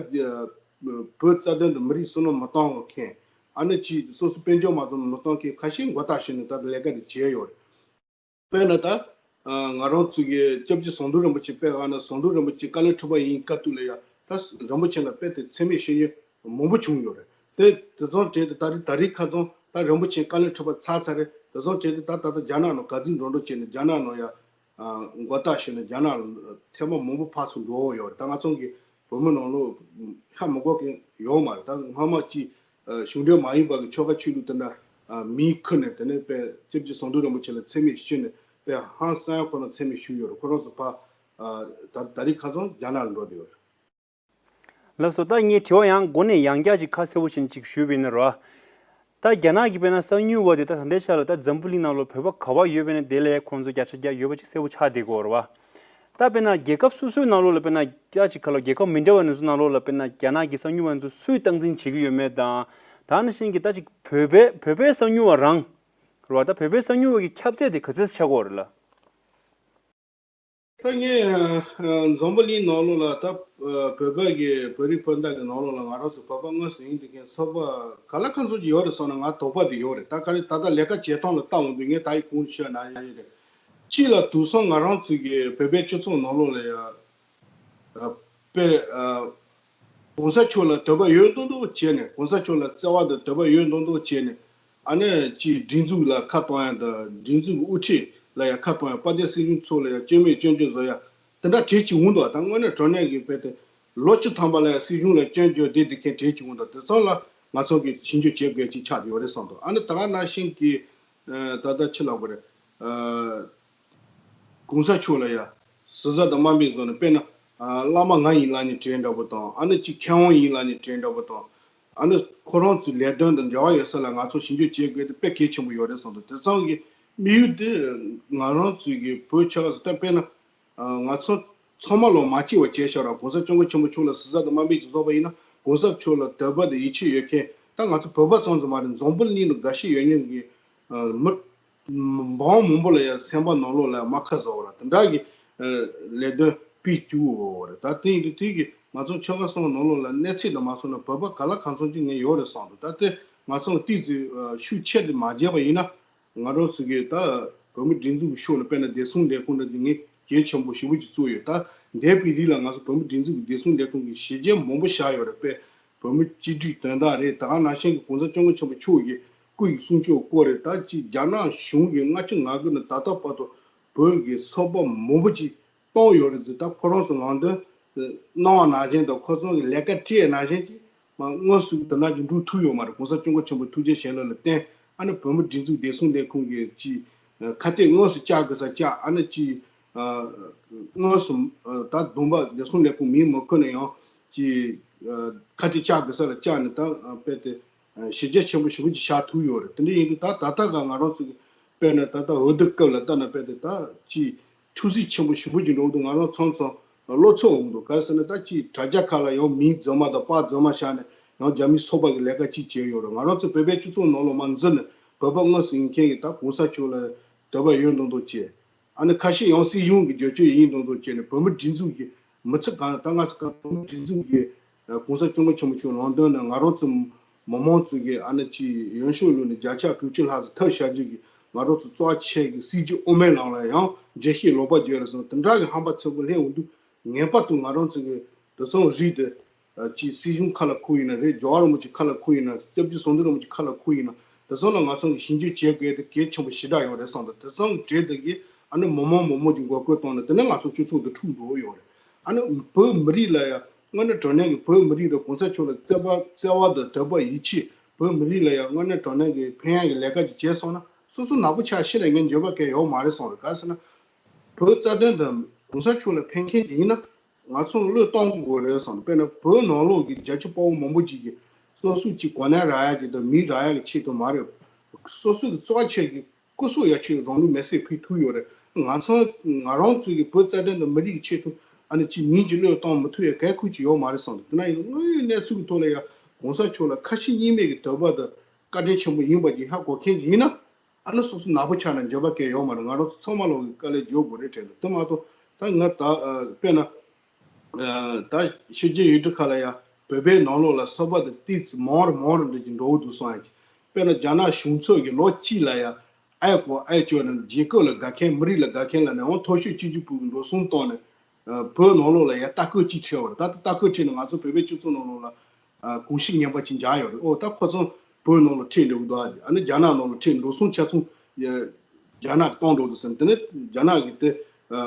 བོད་རྩ་དོན་དུ་མི་རིགས་བསོད་ནམས་མི་གཏོང་མཁན། ཨ་ནི་ཅིག་སོ་སོ་དཔལ་འབྱོར་མ་གཏོང་མི་གཏོང་མཁན་ཁ་ཤས་མགོ་བཏགས་བྱས་ནས་ད་ལས་ཀ་དེ་བྱས་ཡོད་རེད། དཔེར་ན་ད་ང་རང་ཚོ་གི་སྐྱབས་རྗེ་ཟམ་གདོང་རིན་པོ་ཆེ་དཔེ་ཨ་ན་ཟམ་གདོང་རིན་པོ་ཆེ་བཀའ་བློན་ཁྲི་པ་ཡིན་སྐབས་དུས་ལ་ཡ་ད་རིན་པོ་ཆེ་ལ་དཔེ་དེ་མཚན་སྨད་ཞུ་མཁན་མང་པོ་བྱུང་ཡོད་རེད། དེ་དེ་ཚོ་གྲས་དེ་ད་རེས་ད་རེས་ཁ་ཚང་ད་རིན་པོ་ཆེ་བཀའ་བློན་ཁྲི་པ་ཚར་ཚར་རེད། དེ་ཚོ་གྲས་དེ་ད་ད་ལྟ་རྒྱ་ནག་ནང་ག་ཚོད་འགྲོ་འགྲོ་བྱས་ནས་རྒྱ་ནག་ནང་ཡ་མགོ་བཏགས་བྱས་ནས་རྒྱ་ནག་ལ་ཐེངས་མ་མང་པོ་ཕར་ཚུར་འགྲོ་ཡོད་རེད། ད་ང་ཚོ་གི་བོད་མི་ནང་ལོགས་ཧ་མི་གོ་མཁན་ཡོད་མ་རེད། ད་སྔ་མ་ཅིག་གཞུང་འབྲེལ་མ་ཡིན་པ་གི་ཆོལ་ཁ་ཆོས་ལུགས་དེ་འདྲ་མིང་ཁུར་ནས་དེ་ནས་དཔེ་སྐྱབས་རྗེ་ཟམ་གདོང་རིན་པོ་ཆེ་ལ་མཚན་སྨད་ཞུས་ནས་དཔེ་ཧང་སང་ཁོ་རང་མཚན་སྨད་ཞུས་ཡོད་རེད། ཁོ་རང་ཚོ་ཕ་ད་ད་རེས་ཁ་སང་རྒྱ་ནག་ལ་འགྲོ་བསྡད་ཡོད་རེད། ལགས་སོ། ད་ངས་དྲི་བ་ཡང་མགོ་ནས་ཡང་བསྐྱར་ཅིག་ཁ་གསལ་པོ་བྱས་ནས་ཅིག་ཞུས་པ་ཡིན་ན་རོ། ད་རྒྱ་ནག་གི་དཔེར་ན་གསང་ཉུལ་བ་དེ་ད་ད་ལྟའི་ཆ་ལ་ད་འཛམ་བུ་གླིང་ནང་ལ་བོད་པ་ག་པར་ཡོད་པ་ཡིན་ན་དེ་ལ་ཁོང་ཚོ་བརྒྱ་ཆ་བརྒྱ་ཡོད་པ་ཅིག་གསལ་པོ་ཆགས་བསྡད་ཀྱི་ཡོད་རེད་བ། ད་དཔེར་ན་རྒྱལ་ཁབ་སོ་སོའི་ནང་ལོགས་ལ་དཔེར་ན་སྐྱ་ཅིག་ག་ལ་རྒྱལ་ཁབ་མི་འདྲ་བ་ནང་ཚོ་ནང་ལོགས་ལ་དཔེར་ན་རྒྱ་ནག་གི་གསང་ཉུལ་བ་ཚོ་སུས་སྟངས་འཛིན་བྱེད་ཀྱི་ཡོད་མེད་དང་། ད་ནང་བཞིན་གྱི་ད་ཅིག་བོད་པའི་བོད་པའི་གསང་ཉུལ་བ་རང་རེད་བ། ད་བོད་པའི་གསང་ཉུལ་བ་གི་ཁྱབ་ཚད་དེ་ག་ཚོད་ཆགས་ཀྱི་ཡོད་རེད་ལ། ད་ངས་འཛམ་བུ་གླིང་ནང་ལོགས་ལ་ད་བོད་པ་གི་བོད་རིགས་སྤུན་ཟླ་གི་ནང་ལོགས་ལ་ང་རང་ཚོ་བོད་པ་དངོས་སུ་ཡིན་དུས་ཀྱང་ཚོགས་པ་ག་ལ་ག་ཚོད་ཅིག་ཡོད་རེད་སོང་ན་ང་དོགས་པ་དེ་ཡོད་རེད། ད་ག་རེ་ད་ལྟ་ལས་ཀ་བྱེད་སྟངས་ལ་བལྟ་འོང་དུས་ངས་ད་ཡི་གུང་ཤོད་ན་ཡ་ཡིན་རེད། གཅིག་ལ་དུས་སང་ང་རང་ཚོ་གི་བོད་པའི་སྤྱི་ཚོགས་ནང་ལོགས་ལ་ཡ་དཔེ་ གོང་ས་མཆོག་ལ་དད་པ་ཡོད་མདོག་མདོག་བྱས་ནས། གོང་ས་མཆོག་ལ་བརྩེ་བ་དང་དད་པ་ཡོད་མདོག་མདོག་བྱས་ནས། ཨ་ནི་ཅིག་སྒྲིག་འཛུགས་ལ་ཁ་གཏོང་ཡ་དང་། སྒྲིག་འཛུགས་ཀྱི་དབུ་ཁྲིད་ལ་ཡང་ཁ་གཏོང་ཡ། དཔལ་ལྡན་སྲིད་གཞུང་ཚོ་ལ་ཡང་སྐྱོན་མེད་སྐྱོན་བརྗོད་བཟོ་ཡ་དེ་འདྲ་གྲས་ཅིག་འོང་འདུག་ད་དངོས་གནས་དྲང་གནས་ཀྱི་དཔེ་དེ་ལོ་བཅུ་ཐམ་པ་ལ་ཡང་སྲིད་གཞུང་ལ་སྐྱོན་བརྗོད་བསྡད་བསྡད་མཁན་གྲས་ཅིག་འོང་འདུག་དེ་ཚང་ལ་ང་ཚོ་གིས་ཞིབ་འཇུག་བྱེད་དགོས་ཅིག་ཆགས་ཡོད་རེད་བསམ་འདུག་ཨ་ནི་ད་ག་ནང་བཞིན་གྱི་ཨ་ད་ལྟ་ཕྱི་ལ་བ་རེད། ཨ་གོང་ས་མཆོག་ལ་ཡ་ཟུར་ཟ་དང་དམའ་འབེབས་བཟོ་ནས། དཔེར་ན་ཨ་བླ་མ་ང་ཡིན་ལབ་ནས་གྲས་འདྲ་པོ་དང་། ཨ་ནི་ཅིག་མཁས་དབང་ཡིན་ལབ་ནས་གྲས་འདྲ་པོ་དང་། ཨ་ནི་ཁོ་རང་ཚོའི་ལས་དོན་དང་འབྲེལ་བ་ཡོད་ས་ལ་ང་ཚོ་ཞིབ་འཇུག་བྱེད་དགོས་དེ་དཔེ་གལ་ཆེན་པོ་ཡོད་རེད་བསམ་འདུག་དེ་ཙང་གི་དམིགས་ཡུལ་དེ་ང་རང་ཚོའི་གི་བོད་ཆོལ་ཁ་ཟེར་ད། དཔེར་ན་ཨ་ང་ཚོ་ཚང་མ་ལོག་མ་སྐྱེ་བ་བྱས་ཤག་ར། གོང་ས་སྐྱབས་མགོན་ཆེན་པོ་མཆོག་ལ་ཟུར་ཟ་དང་དམའ་འབེབས་ཀྱི་བཟོ་བ་ཡིན་ན། གོང་ས་མཆོག་ལ་དད་པ་དང་ཡིད་ཆེས་ཡོད་མཁན་ད་ང་ཚོ་བོད་པ་ཙམ་ཙམ་མ་རེད། འཛམ་བུ་གླིང་ལ་དགའ་ཤོས་ཡོད་མཁན་གྱི་ཨ་མི་འབངས་མང་པོ་ལ་ཡང་སེམས་པ་ནང་ལོགས་ལ་རྨ་ཁ་བཟོ་བ་ར། དེ་འདྲ་གི་ཨ་ལས་དོན་སྤེལ་བཅུག་ཡོད་རེད། ད་དེ་ཡིན་དུས་དེ་གི་ང་ཚོ་ཆོལ་ཁ་གསུམ་ནང་ལོགས་ལ་གནས་ཚད་དུ་མ་སོང་ན་བོད་པ་ག་ལ་གང་འཚམ་ཅིག་ངས་ཡོད་རེད་བསམ་འདུག་ད་དེ་ང་ཚོ་ཏོག་ཙམ་ཨ་ཤུགས་ཆེ་དུ་མ་བརྒྱབ་པ་ཡིན་ན། ང་རང་ཚོ་གིས་ད་བོད་མི་སྒྲིག་འཛུགས་ཀྱི་ཕྱོགས་ནས། དཔེར་ན་བདེ་སྲུང་ལས་ཁུངས་འདྲ་དེ་ངས་གལ་ཆེན་པོ་ཞེ་པོ་ཅིག་བརྩིས་ཡོད། ད་འདས་པའི་རིང་ལ་ང་ཚོ་བོད་མི་སྒྲིག་འཛུགས་ཀྱི་བདེ་སྲུང་ལས་ཁུངས་ཀྱིས་བྱས་རྗེས་མང་པོ་བཞག་ཡོད་རེད། དཔེ་བོད་མི་གཅིག་སྒྲིལ་དོན་དག་རེད། ད་ག་ནང་བཞིན་གྱི་གོང་ས་སྐྱབས་མགོན་ཆེན་པོ་མཆོག་གི་སྐུ་ཡི་གསུང་ཆོས་སྐོར་རེད། ད་ཅིག་རྒྱ་ནག་གཞུང་གིས་ལྔ་བཅུ་ང་དགུ་ནས་ད་ལྟ་བར་དུ་བོད་ཀྱི་ཚོགས་པ་མང་པོ་ཅིག་བཏང་ཡོད་རེད་ཟེར། ད་ཁོ་རང་ཚོ་ནང་དོན་གནང་བ་ནང་བཞིན་དང་། ཁོ་ཚོ་གི་ལས་ཀ་སྤྲད་ནང་བཞིན་གྱི་མ་དངོས་སུ་དེ་འདྲ་ཅིག་འགྲུབ་ཐུབ་ཡོད་མ་རེད། གོང་ས་སྐྱབས་མགོན་ཆེན་པོའི་ཐུགས་རྗེ་བྱིན་རླབས་ལ་བརྟེན། ཨ་ནི་བོད་མི་སྒྲིག་འཛུགས་བདེ་སྲུང་ལས་ཁུངས་ཀྱིས་ཅིག་ཁ་གཏད་དངོས་སུ་བཅག་དགོས་ས་བཅག་ཨ་ནི་ཅིག་དངོས་སུ་ད་བསྡོམས་པ་བདེ་སྲུང་ལས་ཁུངས་མིང་མ་འཁོད་ན་ཡང་ཅིག་ཁ་གཏད་བཅག་དགོས་ས་ལ་བཅག་ནས། ད་དཔེ་དེ་བྱས་རྗེས་ཆེན་པོ་ཞེ་པོ་ཅིག་བཞག་ཐུབ་ཡོད་རེད། དེ་འདྲ་ཡིན་དུས་ད་ད་ལྟ་ག་ང་རང་ཚོ་གི་དཔེར་ན་ད་ལྟ་འོས་བསྡུ་སྐབས་ལ་ལྟ་ན། དཔེ་དེ་ད་ཅིག་འཁྲུག་ཟིང་ཆེན་པོ་ཞེ་པོ་ཅིག་འགྲོ་གི་འདུག་ང་རང་ཚང་ཚང་བློ་ཚོད་འོང་གི་འདུག་ག་རེ་ཟེར་ན། ད་ཅིག་དྲ་རྒྱ་ཁག་ལ་ཡང་མིང་རྫུན་མ་དང་པར་རྫུན་མ་བཞག་ནས་ཡང་རྒྱ་མིའི་ཚོགས་པ་གི་ལས་ཀ་ཅིག་བྱས་ཡོད་རེད། ང་རང་ཚོ་བོད་པའི་སྤྱི་ཚོགས་ནང་ལོགས་མར་འཛུལ་ནས་བོད་པ་དངོས་སུ་ཡིན་མཁན་གྱི་ད་གོང་ས་མཆོག་ལ་དད་པ་ཡོད་མདོག་མདོག་བྱས། ཨ་ནི་ཁ་ཤས་ཡང་སྲིད་གཞུང་གི་རྒྱབ་སྐྱོར་ཡིན་མདོག་མདོག་བྱས་ནས། བོད་མི་སྒྲིག་འཛུགས་ཀྱི་མི་ཚེ་གང་ད་ང་ཚོ་གང་བོད་མི་སྒྲིག་འཛུགས་ཀྱི་གོང་ས་སྐྱབས་མགོན་ཆེན་པོ་མཆོག་ལམ་སྟོན་ནས་ང་རང་ཚོ་མི་མང་ཚོ་གི་ཨ་ནི་ཅིག་ཡོན་ཤུགས་བླུགས་ནས་བརྒྱ་ཆ་དྲུག་ཅུ་ལྷག་ཙམ་ཐོབ་བཞག་རྒྱུ་གི་ང་རང་ཚོ་གཙོ་ཆེ་གི་སྲིད་ཇུས་དབུ་མའི་ལམ་ལ་ཡང་འགྲེལ་བཤད་ལོག་པ་བརྗོད་ལ་སོང་། དེ་འདྲ་གི་ཧམ་པ་ཚ་པོ་སླེབས་འོང་དུས། ངེས་པར་དུ་ང་རང་ཚོ་གི་དེ་ཚང་རིགས་དེ་ཅིག་སྲིད་གཞུང་ཁ་ལ་ཁུར་ཡིན་ན་རེད། རྒྱལ་བ་རིན་པོ་ཆེ་ཁ་ལ་ཁུར་ཡིན་ན། སྐྱབས་རྗེ་ཟམ་གདོང་རིན་པོ་ཆེ་ཁ་ལ་ཁུར་ཡིན་ན། དེ་ཚང་ལ་ང་ཚོ་གི་ཞིབ་འཇུག་བྱེད་དགོས་དེ་གལ་ཆེན་པོ་ཞེ་དྲག་ཡོད་རེད་བསམ་འདུག་དེ་ཚང་གི་གྲས་དེ་གི་ཨ་ནི་མི་མང་མང་མང་གི་འགོག་རྒོལ་བཏང་ནས། དེ་ནས་ང་ཚོ་སྤྱི་ཚོགས་དེ་འཁྲུག་འགྲོ་ཡོད་རེད། ཨ་ནི་བོད་མི་རིགས་ལ་ཡང་དངོས་གནས་དྲང་གནས་ཀྱི་བོད་མི་རིགས་དང་གོང་ས་མཆོག་ལ་བརྩེ་བ་བརྩེ་བ་དང་དད་པ་ཡིད་ཆེས། བོད་མི་རིགས་ལ་ཡང་དངོས་གནས་དྲང་གནས་ཀྱི་ཕན་ཡག་གི་ལས་ཀ་ཅིག་བྱས་སོང་ན། སོ་སོ་ནག་པོ་ཆགས་ཤི་ལ་ངས་འགྱོད་པ་གང་ཡང་ཡོད་མ་རེད་བསམ་རེད། ག་རེ་ཟེར་ན། བོད་རྩ་དོན་དང་གོང་ས་མཆོག་ལ་ཕན་མཁན་ཅིག་ཡིན་ན། ང་ཚོ་བློས་གཏོང་དགོས་རེད་བསམ། དཔེར་ན་བོད་ནང་ལོགས་ཀྱི་རྒྱ་ཆེ་དཔའ་བོ་མང་པོ་ཅིག་གིས་སོ་སོ་ཅིག་གོ་གནས་རག་ཡ་ཅིག་དང་མིང་རག་ཡ་གི་ཆེད་དུ་མ་རེད། སོ་སོ་གི་གཙོ་ཆེ་གི་སྐུ་སྲོག་ཡ་ཆེད་རང་ལུས་མེར་སྲེག་ཕུལ་ཐུབ་ཡོད་རེད། ང་ཚོ་ང་རང་ཚོ་གི་བོད་རྩ་དོན་དང་མི་རིགས་ཀྱི་ཆེད་དུ་ཨ་ནི་ཅིག་མིང་ཅིག་བློས་གཏོང་མི་ཐུབ་ཡ་གལ་ཁུར་ཅིག་ཡོད་མ་རེད་བསམ། དེ་ན་ཡིན་ན་དངོས་ཡོད་གནས་ཚུལ་གི་ཐོག་ལ་ཡ་གོང་ས་མཆོག་ལ་ཁ་ཞེ་གཉིས་མེད་ཀྱི་དད་པ་དང་བཀའ་དྲིན་ཆེན་པོ་ཡིན་པ་ཅིག་ཧ་གོ་མཁན་ཅིག་ཡིན་ན། ཨ་ནི་སོ་སོ་ནག་པོ་ཆགས་ན་འགྱོད་པ་གང་ཡང་ཡོད་མ་རེད། ང་རང་ཚོ་ཚང་མ་ལོག་གི་དཀའ་ལས་རྒྱག་དགོས་རེད་དྲན་འདུག་དེ་མ་གཏོགས་ད་ང་ད་ཨ་དཔེར་ན་ཨ་ད་ཕྱི་རྒྱལ་ཡུལ་གྲུ་ཁག་ལ་ཡ་བོད་པའི་ནང་ལོགས་ལ་ཚོགས་པ་དེ་ཏོག་ཙམ་མང་རུ་མང་རུ་འགྲོ་གི་འགྲོ་གི་འདུག་བསམ་ཡ་གི། དཔེར་ན་རྒྱ་ནག་གཞུང་ཚབ་ཀྱིས་ལོ་གཅིག་ལ་ཡ་ཨེ་གོ་ཨེ་ཅོ་ནས་རྒྱལ་ཁབ་ལ་དགའ་མཁན་མི་རིགས་ལ་དགའ་མཁན་ལབ་ནས་འོ་མཐོ་ཤོས་གཅིག་གཅིག་པུ་གི་འགྲོ་སོང་བཏང་ནས། ཨ་བོད་ནང་ལོགས་ལ་ཡ་ལྟ་སྐུལ་ཅིག་ཁྲིད་པ་རེད། ད་ལྟ་ལྟ་སྐུལ་ཁྲིད་ནས་ང་ཚོ་བོད་པའི་སྤྱི་ཚོགས་ནང་ལོགས་ལ་ཨ་གོམས་གཤིས་ངན་པ་ཅིག་འཇགས་ཡོད་རེད། ཨོ་ད་ཁོ་ཚོ་བོད་ནང་ལ་ཁྲིད་འགྲོ་གི་འདུག་ཨ་ནི་རྒྱ་ནག་ནང་ལ་ཁྲིད་འགྲོ་སོང་ཆ་ཚང་ཡ་རྒྱ་ནག་གིས་གཏོང་འགྲོ་འདུག་ཟེར། དེ་ནས་རྒྱ་ནག་གིས་དེ་ཨ་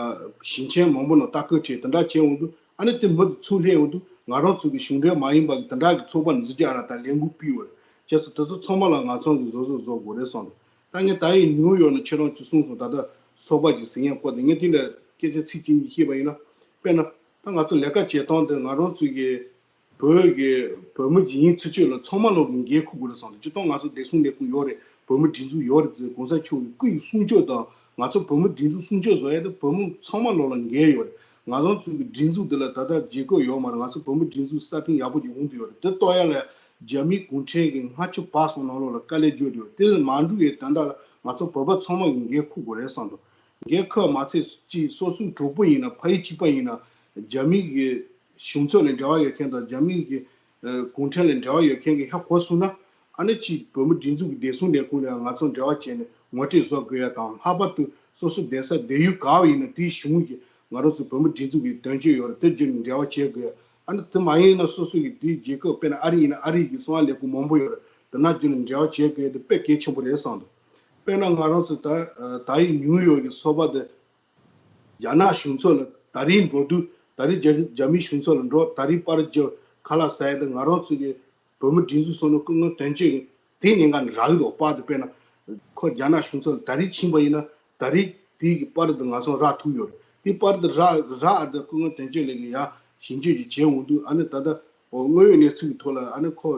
ཞིང་ཆེན་མང་པོ་ནང་ལྟ་སྐུལ་ཁྲིད་དེ་འདྲ་བྱས་འོང་དུས། ཨ་ནི་དེ་མི་དེ་ཚུར་སླེབས་འོང་དུས་ང་རང་ཚོ་གི་གཞུང་འབྲེལ་མ་ཡིན་པ་གི་དེ་འདྲ་གི་ཚོགས་པ་ནས་འཛུལ་རྒྱུ་ཨ་ར་ད་ལས་འགུལ་སྤེལ་བ་རེད། བྱས་ཙང་དེ་ཚོ་ཚང་མ་ལ་ང་ཚོ་གིས་བཟོ་བཟོ་བཟོ་དགོས་རེད་བསམ་འདུག་ད་ངས་ད་ཡིན་ནིའུ་ཡོག་ནས་ཁྱེད་རང་ཚོ་གསུངས་སོང་། ད་ལྟ་ཚོགས་པ་ཅིག་ཟིན་ཡ་སྐོར་དེ་ངས་དེ་ལ་སྐད་ཆ་ཚིག་གཅིག་གཉིས་བཤད་པ་ཡིན་ན། དཔེར་ན་ད་ང་ཚོ་ལས་ཀ་བྱེད་སྟངས་དེ་ང་རང་ཚོ་གི་བོད་ཀྱི་བོད་མི་ཅིག་ཡིན་ཚུལ་ཆོས་ལ་ཚང་མ་ལོག་གི་འགན་འཁུར་དགོས་རེད་བསམ་འདུག་སྤྱིར་བཏང་ང་ཚོ་བདེ་སྲུང་ལས་ཁུངས་ཡོད་རེད། བོད་མི་སྒྲིག་འཛུགས་ཡོད་རེད་ཟེར། གོང་ས་མཆོག་གི་སྐུ་ཡི་གསུང་ཆོས་དང་ང་ཚོ་བོད་མི་སྒྲིག་འཛུགས་གསུང་ཆོས་བཟོ་ཡ་དེ་བོད་མི་ཚང་མ་ལོག་ལ་འགན་ཡོད་རེད། ང་རང་ཚོ་གི་སྒྲིག་འཛུགས་འདི་ལ་ད་ལྟ་བརྗེ་བཀོད་ཡོད་མ་རེད། ང་ཚོ་བོད་མི་སྒྲིག་འཛུགས་སྲ་བརྟན་ཡག་པོ་ཅིག་ཡོང་དུ་ཡོད་རེད། དེ་གཏོར་ཡ་ལ་རྒྱ་མིའི་གུང་ཁྲན་གྱི་ལྔ་བཅུ་བར་གསུམ་ནང་ལོགས་ལ་དཀའ་ལས་བརྒྱབ་དུ་ཡོད་རེད། དེ་མ་འགྲུབ་ཡའི་དོན་དག་ལ་ང་ཚོ་བོད་པ་ཚང་མ་གི་འགན་འཁུར་དགོས་རེད་བསམ་འདུག་འགན་འཁུར་མ་ཚད་ཅིག་སོ་སོའི་གྲོགས་པོ་ཡིན་ན་ཕ་ཡུལ་གཅིག་པ་ཡིན་ན་རྒྱ་མི་གི་གཞུང་ཚབ་ལ་འབྲེལ་བ་ཡོད་མཁན་དང་རྒྱ་མི་གི་ཨ་གུང་ཁྲན་ལ་འབྲེལ་བ་ཡོད་མཁན་གི་ཧ་གོ་སོང་ན། ཨ་ནི་ཅིག་བོད་མི་སྒྲིག་འཛུགས་ཀྱི་བདེ་སྲུང་ལས་ཁུངས་ལ་ང་ཚོ་འབྲེལ་བ་བྱས་ནས་ངོ་སྤྲོད་བཟོ་དགོས་ཡ་དང་། ལྷག་པར་དུ་སོ་སོ་བསྡད་ས་བསྡད་ཡུལ་ག་བ་ཡིན་ན་དེའི་གཞུང་གིས་ང་རང་ཚོ་བོད་མི་སྒྲིག་འཛུགས་ཀྱི་དོན་གཅོད་ཡོད་རེད། དེ་བརྒྱུད་ནས་འབྲེལ་བ་བྱེད་དགོས་ཡ། ཨ་ནི་དེ་མ་ཡིན་ན་སོ་སོ་གི་དེའི་རྒྱལ་ཁབ་དཔེར་ན་ཨ་རི་ཡིན་ན་ཨ་རི་གི་གསང་བ་ལས་ཁུངས་མང་པོ་ཡོད་རེད། དེ་ན་རྒྱུན་ལ་འབྲེལ་བ་བྱེད་དགོས་དེ་དཔེ་གལ་ཆེན་པོ་རེད་བསམ་འདུག་དཔེར་ན་ང་རང་ཚོ་ད་ད་ཡིན་ནིའུ་ཡོག་གི་སོ་པ་དེ་རྒྱ་ནག་གཞུང་ཚབ་ལ་ད་རེས་འགྲོ་དུས་ད་རེས་རྒྱ་རྒྱ་མིའི་གཞུང་ཚབ་ལ་འགྲོ། ད་རེས་པར་རྒྱབ་ཁ་ལག་ཟ་ཡ་དེ་ང་རང་ཚོ་གི་བོད་མི་སྒྲིག་འཛུགས་སོ་ནོ་སྐུ་ངོ་དོན་གཅོད་དེ་ཉེན་ཁ་ནས་རག་གི་འདུག་པར་དེ་དཔེར་ན་ཁོ་རྒྱ་ནག་གཞུང་ཚབ་ལ་ད་རེས་ཕྱིན་པ་ཡིན་ན་ད་རེས་དེའི་གི་པར་དེ་ང་ཚོ་རག་ཐུབ་ཡོད་རེད། དེ་པར་དེ་རག་རག་ཨ་དེ་སྐུ་ངོ་དོན་གཅོད་ལགས་ཀྱིས་ཡ་ཞིབ་འཇུག་ཅིག་བྱས་འོང་དུས་ཨ་ནི་ད་ལྟ་དངོས་ཡོད་གནས་ཚུལ་གྱི་ཐོག་ལ་ཨ་ནི་ཁོ་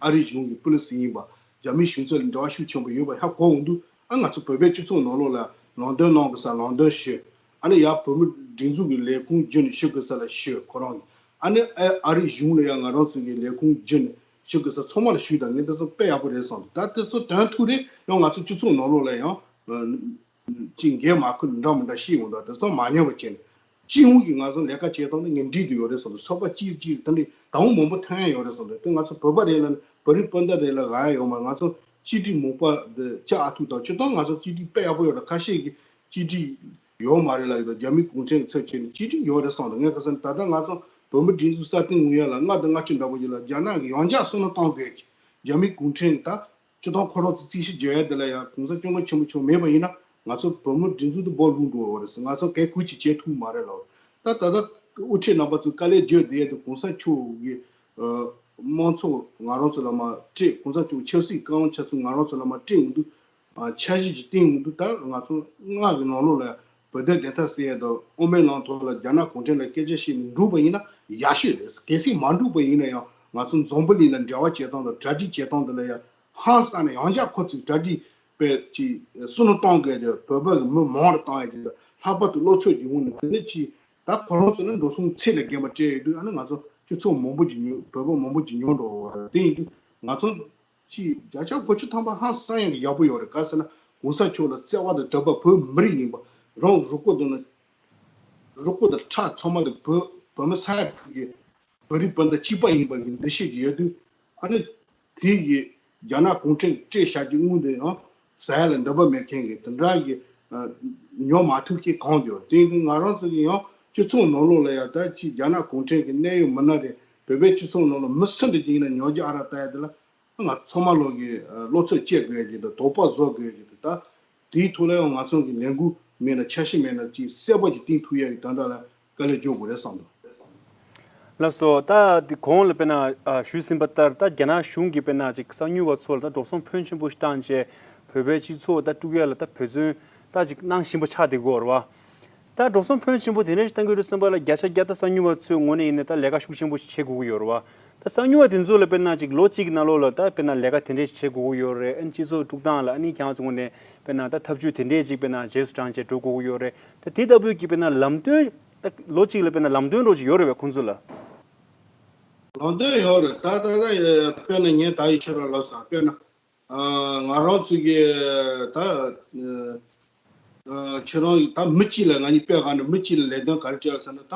ཨ་རིའི་གཞུང་གི་པུ་ལི་སི་ཡིན་པ་རྒྱ་མིའི་གཞུང་ཚབ་ལ་འབྲེལ་བ་ཤུགས་ཆེན་པོ་ཡོད་པ་ཧ་གོ་འོང་དུས་ཨ་ང་ཚོ་བོད་པའི་སྤྱི་ཚོགས་ནང་ལོགས་ལ་ལམ་སྟོན་གནང་དགོས་ས་ལམ་སྟོན་ཞུས། ཨ་ནི་ཡ་བོད་མི་སྒྲིག་འཛུགས་ཀྱི་ལས་ཁུངས་བརྒྱུད་ནས་ཞུ་དགོས་ས་ལ་ཞུས་ཁོ་རང་གིས། ཨ་ནི་ཨ་ཨ་རིའི་གཞུང་ལ་ཡང་ང་རང་ཚོ་གི་ལས་ཁུངས་བརྒྱུད་ནས་ཞུ་དགོས་ས་ཚང་མ་ལ་ཞུས་དང་ངས་འདི་ཚོ་དཔེ་ཡག་པོ་རེད་བསམ་འདུག་ད་དེ་ཚོ་དོན་ཐུག་རེད། ཡང་ང་ཚོ་སྤྱི་ཚོགས་ནང་ལོགས་ལ་ཡང་ཅིག་འགན་མ་ཁུར་འདྲ་མི་འདྲ་ཤེས་འོང་དང་དེ་ཚོ་མ་ཉམས་པ་བྱས་ནས་སྤྱི་ཡོངས་ཀྱི་ང་ཚོ་ལས་ཀ་བྱེད་སྟངས་ནི་ངས་འགྲིག་ཏུ་ཡོད་རེད་བསམ་འདུག་ཚོགས་པ་གཅིག་གཅིག་དེ་འདྲའི་དང་པོ་མང་པོ་ཐོན་ཡ་ཡོད་རེད་བསམ་འདུག་དེ་ང་ཚོ་བོད་པ་རེད་ལ་བོད་རིགས་སྤུན་ཟླ་རེད་ལ་ག་ཡ་ཡོད་མ་རེད། ང་ཚོ་གཅིག་སྒྲིལ་མོས་པ་འདི་ལྕགས་ཨ་ཐུག་དང་སྤྱིར་བཏང་ང་ཚོ་གཅིག་སྒྲིལ་དཔེ་ཡག་པོ་ཡོད་རེད། ཁ་ཤས་ཀྱིས་གཅིག་སྒྲིལ་ཡོད་མ་རེད་ལབ་ཡོད་དོ། རྒྱ་མི་གུང་ཁྲན་གྱི་ཚབ་བྱས་ནས་གཅིག་སྒྲིལ་ཡོད་རེད་བསམ་འདུག་ངས་ཁ་སང་ད་ལྟ་ང་ཚོ་བོད་མི་སྒྲིག་འཛུགས་སྲ་བརྟན་ཡོང་ཡ་ལ་ལྔ་དང་ལྔ་བཅུ་འདྲ་པོ་ཡོད་ལ་རྒྱ་ནག་གིས་ཡང་བསྐྱར་བསམ་བློ་གཏོང་དགོས་ཀྱི། རྒྱ་མི་གུང་ཁྲན་གྱིས་ད་སྤྱིར་བཏང་ཁོ་རང་ཚོ་རྩིས་ཞིབ་བརྗོད་ཡ་དེ་ལ་ཡང་གོང་ས་སྐྱབས་མགོན་ཆེན་པོ་མཆོག་མེད་པ་ཡིན་ན་ང་ཚོ་བོད་མི་སྒྲིག་འཛུགས་དེ་སྦོ་ལུག་འགྲོ་བ་རེད་ཟེར། ང་ཚོ་གལ་ཁུར་ཅིག་བྱེད་ཐུབ་མ་རེད་ལབ། ད་ད་ལྟ་དབུ་ཁྲིད་རྣམ་པ་ཚོས་དཀའ་ལས་བརྒྱབ་བསྡད་ཡ་དེ་གོང་ས་མཆོག་གིས་དམངས་གཙོ་ང་རང་ཚོ་ལ་མར་སྤྲད། གོང་ས་མཆོག་ཆབ་སྲིད་བཀའ་དབང་ཆ་ཚང་ང་རང་ཚོ་ལ་མར་སྤྲད་འོང་དུས། ཨ་འཆར་གཞི་ཅིག་བཏིང་འོང་དུས་ད་ང་ཚོ་སྔགས་ཀྱི་ནང་ལོགས་ལ་བོད་དོན་བདེན་མཐའ་གསལ་ཡས་དང་དབུ་མའི་ལམ་ཐོག་ལ་རྒྱ་ནག་གུང་ཁྲན་ལ་སྐད་ཆ་བཤད་ནས་འགྲུབ་པ་ཡིན་ན་ཡག་ཤོས་རེད། གལ་སྲིད་མ་འགྲུབ་པ་ཡིན་ན་ཡང་ང་ཚོ་འཛམ་བུ་གླིང་ལ་འབྲེལ་བ་བྱེད་སྟངས་དང་གྲ་སྒྲིག་བྱེད་སྟངས་དེ་ལ་ཡང་ཧང་སང་ནས་ཡང་བསྐྱར་ཁོ་ཚོས་གྲ་སྒྲིག་པའི་ཅིག་བསམ་བློ་གཏོང་དགོས་ཏེ་བོད་པ་གི་མི་མང་རུ་བཏང་ཡས་དེ་ལྷག་པར་དུ་སློབ་ཕྲུག་གི་ངོས་ནས་དེ་ནས་ཅིག་ད་ཁོ་རང་ཚོ་ནི་འགྲོ་སོང་ཚད་ལས་བརྒལ་བ་སྤྲད་ཡོད་དུས་ཨ་ནི་ང་ཚོ་སྤྱི་ཚོགས་མང་པོ་ཅིག་ཉོ་བོད་པ་མང་པོ་ཅིག་ཉོ་འགྲོ་བ་རེད། དེ་ཡིན་དུས་ང་ཚོ། ཅིག་བརྒྱ་ཆ་དགུ་བཅུ་ཐམ་པ་ཧང་སང་ཡག་གི་ཡག་པོ་ཡོད་རེད། ག་ཟེར་ན་གོང་ས་མཆོག་ལ་བརྩེ་བ་དང་དད་པ་བོད་མི་རིགས་ཡིན་པ་རང་རུས་ཁོག་དང་ན་རུས་ཁོག་དང་ཁྲག་ཚང་མ་དང་བོད་བོད་མི་ས་ཡ་དྲུག་གི་བོད་རིགས་སྤུན་ཟླ་གཅིག་པ་ཡིན་པ་གི་འདུ་ཤེས་ཀྱི་ཡོད་དུས་ཨ་ནི་དེ་གི་རྒྱ་ནག་གུང་ཁྲན་གྱིས་སྤྲད་བཞག་རྒྱུ་དངུལ་དེ་ཡང་ཟ་ཡ་ལ་འདོད་པ་མེད་མཁན་གྱི་དེ་འདྲ་གི་ཉོ་མ་ཐུབ་མཁན་གང་དེ་ཡོད། དེ་ཡིན་དུས་ང་རང་ཚོ་གི་ཡང་སྤྱི་ཚོགས་ནང་ལོགས་ལ་ཡང་ད་ཅིག་རྒྱ་ནག་གུང་ཁྲན་གྱི་གནད་ཡོད་མི་སྣ་རེད། བོད་པའི་སྤྱི་ཚོགས་ནང་ལ་མི་སུ་འདྲ་ཅིག་ཡིན་ན་ཉོ་རྒྱུ་ཨ་རག་ལྟ་ཡ་དེ་ལ་ང་ཚང་མ་ལོག་གི་བློ་ཚོད་བཅད་དགོས་ཀྱི་དང་དོགས་པ་བཟོ་དགོས་ཀྱི་དང་ད་དེའི་ཐོག་ལ་ཡང་ང་ཚང་གི་ལས་འགུལ་མེད་ན་འཆར་གཞི་མེད་ན་ཅིག་གསལ་པོ་ཅིག་བཏིང་ཐུབ་ཡ་གི་དོན་དག་ལ་དཀའ་ལས་རྒྱག་དགོས་རེད་བསམ་འདུག་ལགས་སོ། ད་དེ་གོང་ལ་དཔེར་ན་ཞུས་ཟིན་པ་ལྟར་ད་རྒྱ་ནག་གཞུང་གིས་དཔེར་ན་ཅིག་གསང་ཉུལ་བ་ཚོ་ལ་ད་འགྲོ་སོང་ཕོན་ཆེན་པོ་ཞིག་བཏང་རྗེས་བོད་པའི་སྤྱི་ཚོགས་ད་དཀྲུག་ཡ་ལ་ད་འབད་བརྩོན་ད་ཅིག་གནང་བཞིན་པ་ཆགས་བསྡད་ཀྱི་ཡོད་རེད་བ། ད་འགྲོ་སོང་ཕོན་ཆེན་པོ་དེ་འདྲ་ཞིག་བཏང་གི་ཡོད་རེད་བསམ་པ་ལ་བརྒྱ་ཆ་བརྒྱ་ད་གསང་ཉུལ་བ་ཚོའི་ངོས་ནས་ཡིན་ན་ད་ལས་ཀ་ཤུགས་ཆེན་པོ་ཞིག་བྱེད་དགོས་ཀྱི་ཡོད་རེད་བ། ད་གསང་ཉུལ་བ་དེ་ཚོ་ལ་དཔེར་ན་ཅིག་ལོ་གཅིག་གི་ནང་ལོགས་ལ་ད་དཔེར་ན་ལས་ཀ་དེ་འདྲས་ཞིག་བྱེད་དགོས་ཀྱི་ཡོད་རེད། ཨ་ནི་སྤྱི་ཚོགས་དཀྲུག་སྟངས་ལ་ཨ་ནི་ཁྱེད་རང་ཚོ་ངོས་ནས་དཔེར་ན་ད་ཐབས་ཇུས་དེ་འདྲས་ཅིག་དཔེར་ན་རྗེས་སུ་འབྲང་བྱས་འགྲོ་དགོས་ཀྱི་ཡོད་རེད། ད་དེ་ལྟ་བུའི་གི་དཔེར་ན་ལམ་སྟོན་ད་ལོ་གཅིག་ལ་དཔེར་ན་ལམ་སྟོན་རོགས་ཅིག་ཡོད་རེད་བས་ཁོང་ཚོ་ལ། ལམ་སྟོན་ཡོད་རེད། ད་ད་ད་དཔེར་ན་ངས་ད་ཡི་ཕྱི་རོལ་ལ་སོང་དཔེར་ན། ང་རང་ཚོ་གི་ད་ཁྱེད་རང་ད་མི་གཅིག་ལ་ང་གཉིས་དཔེ་གང་ནས་མི་གཅིག་ལ་ལས་དོན་ག་རེ་བྱས་ཟེར་ན་ད་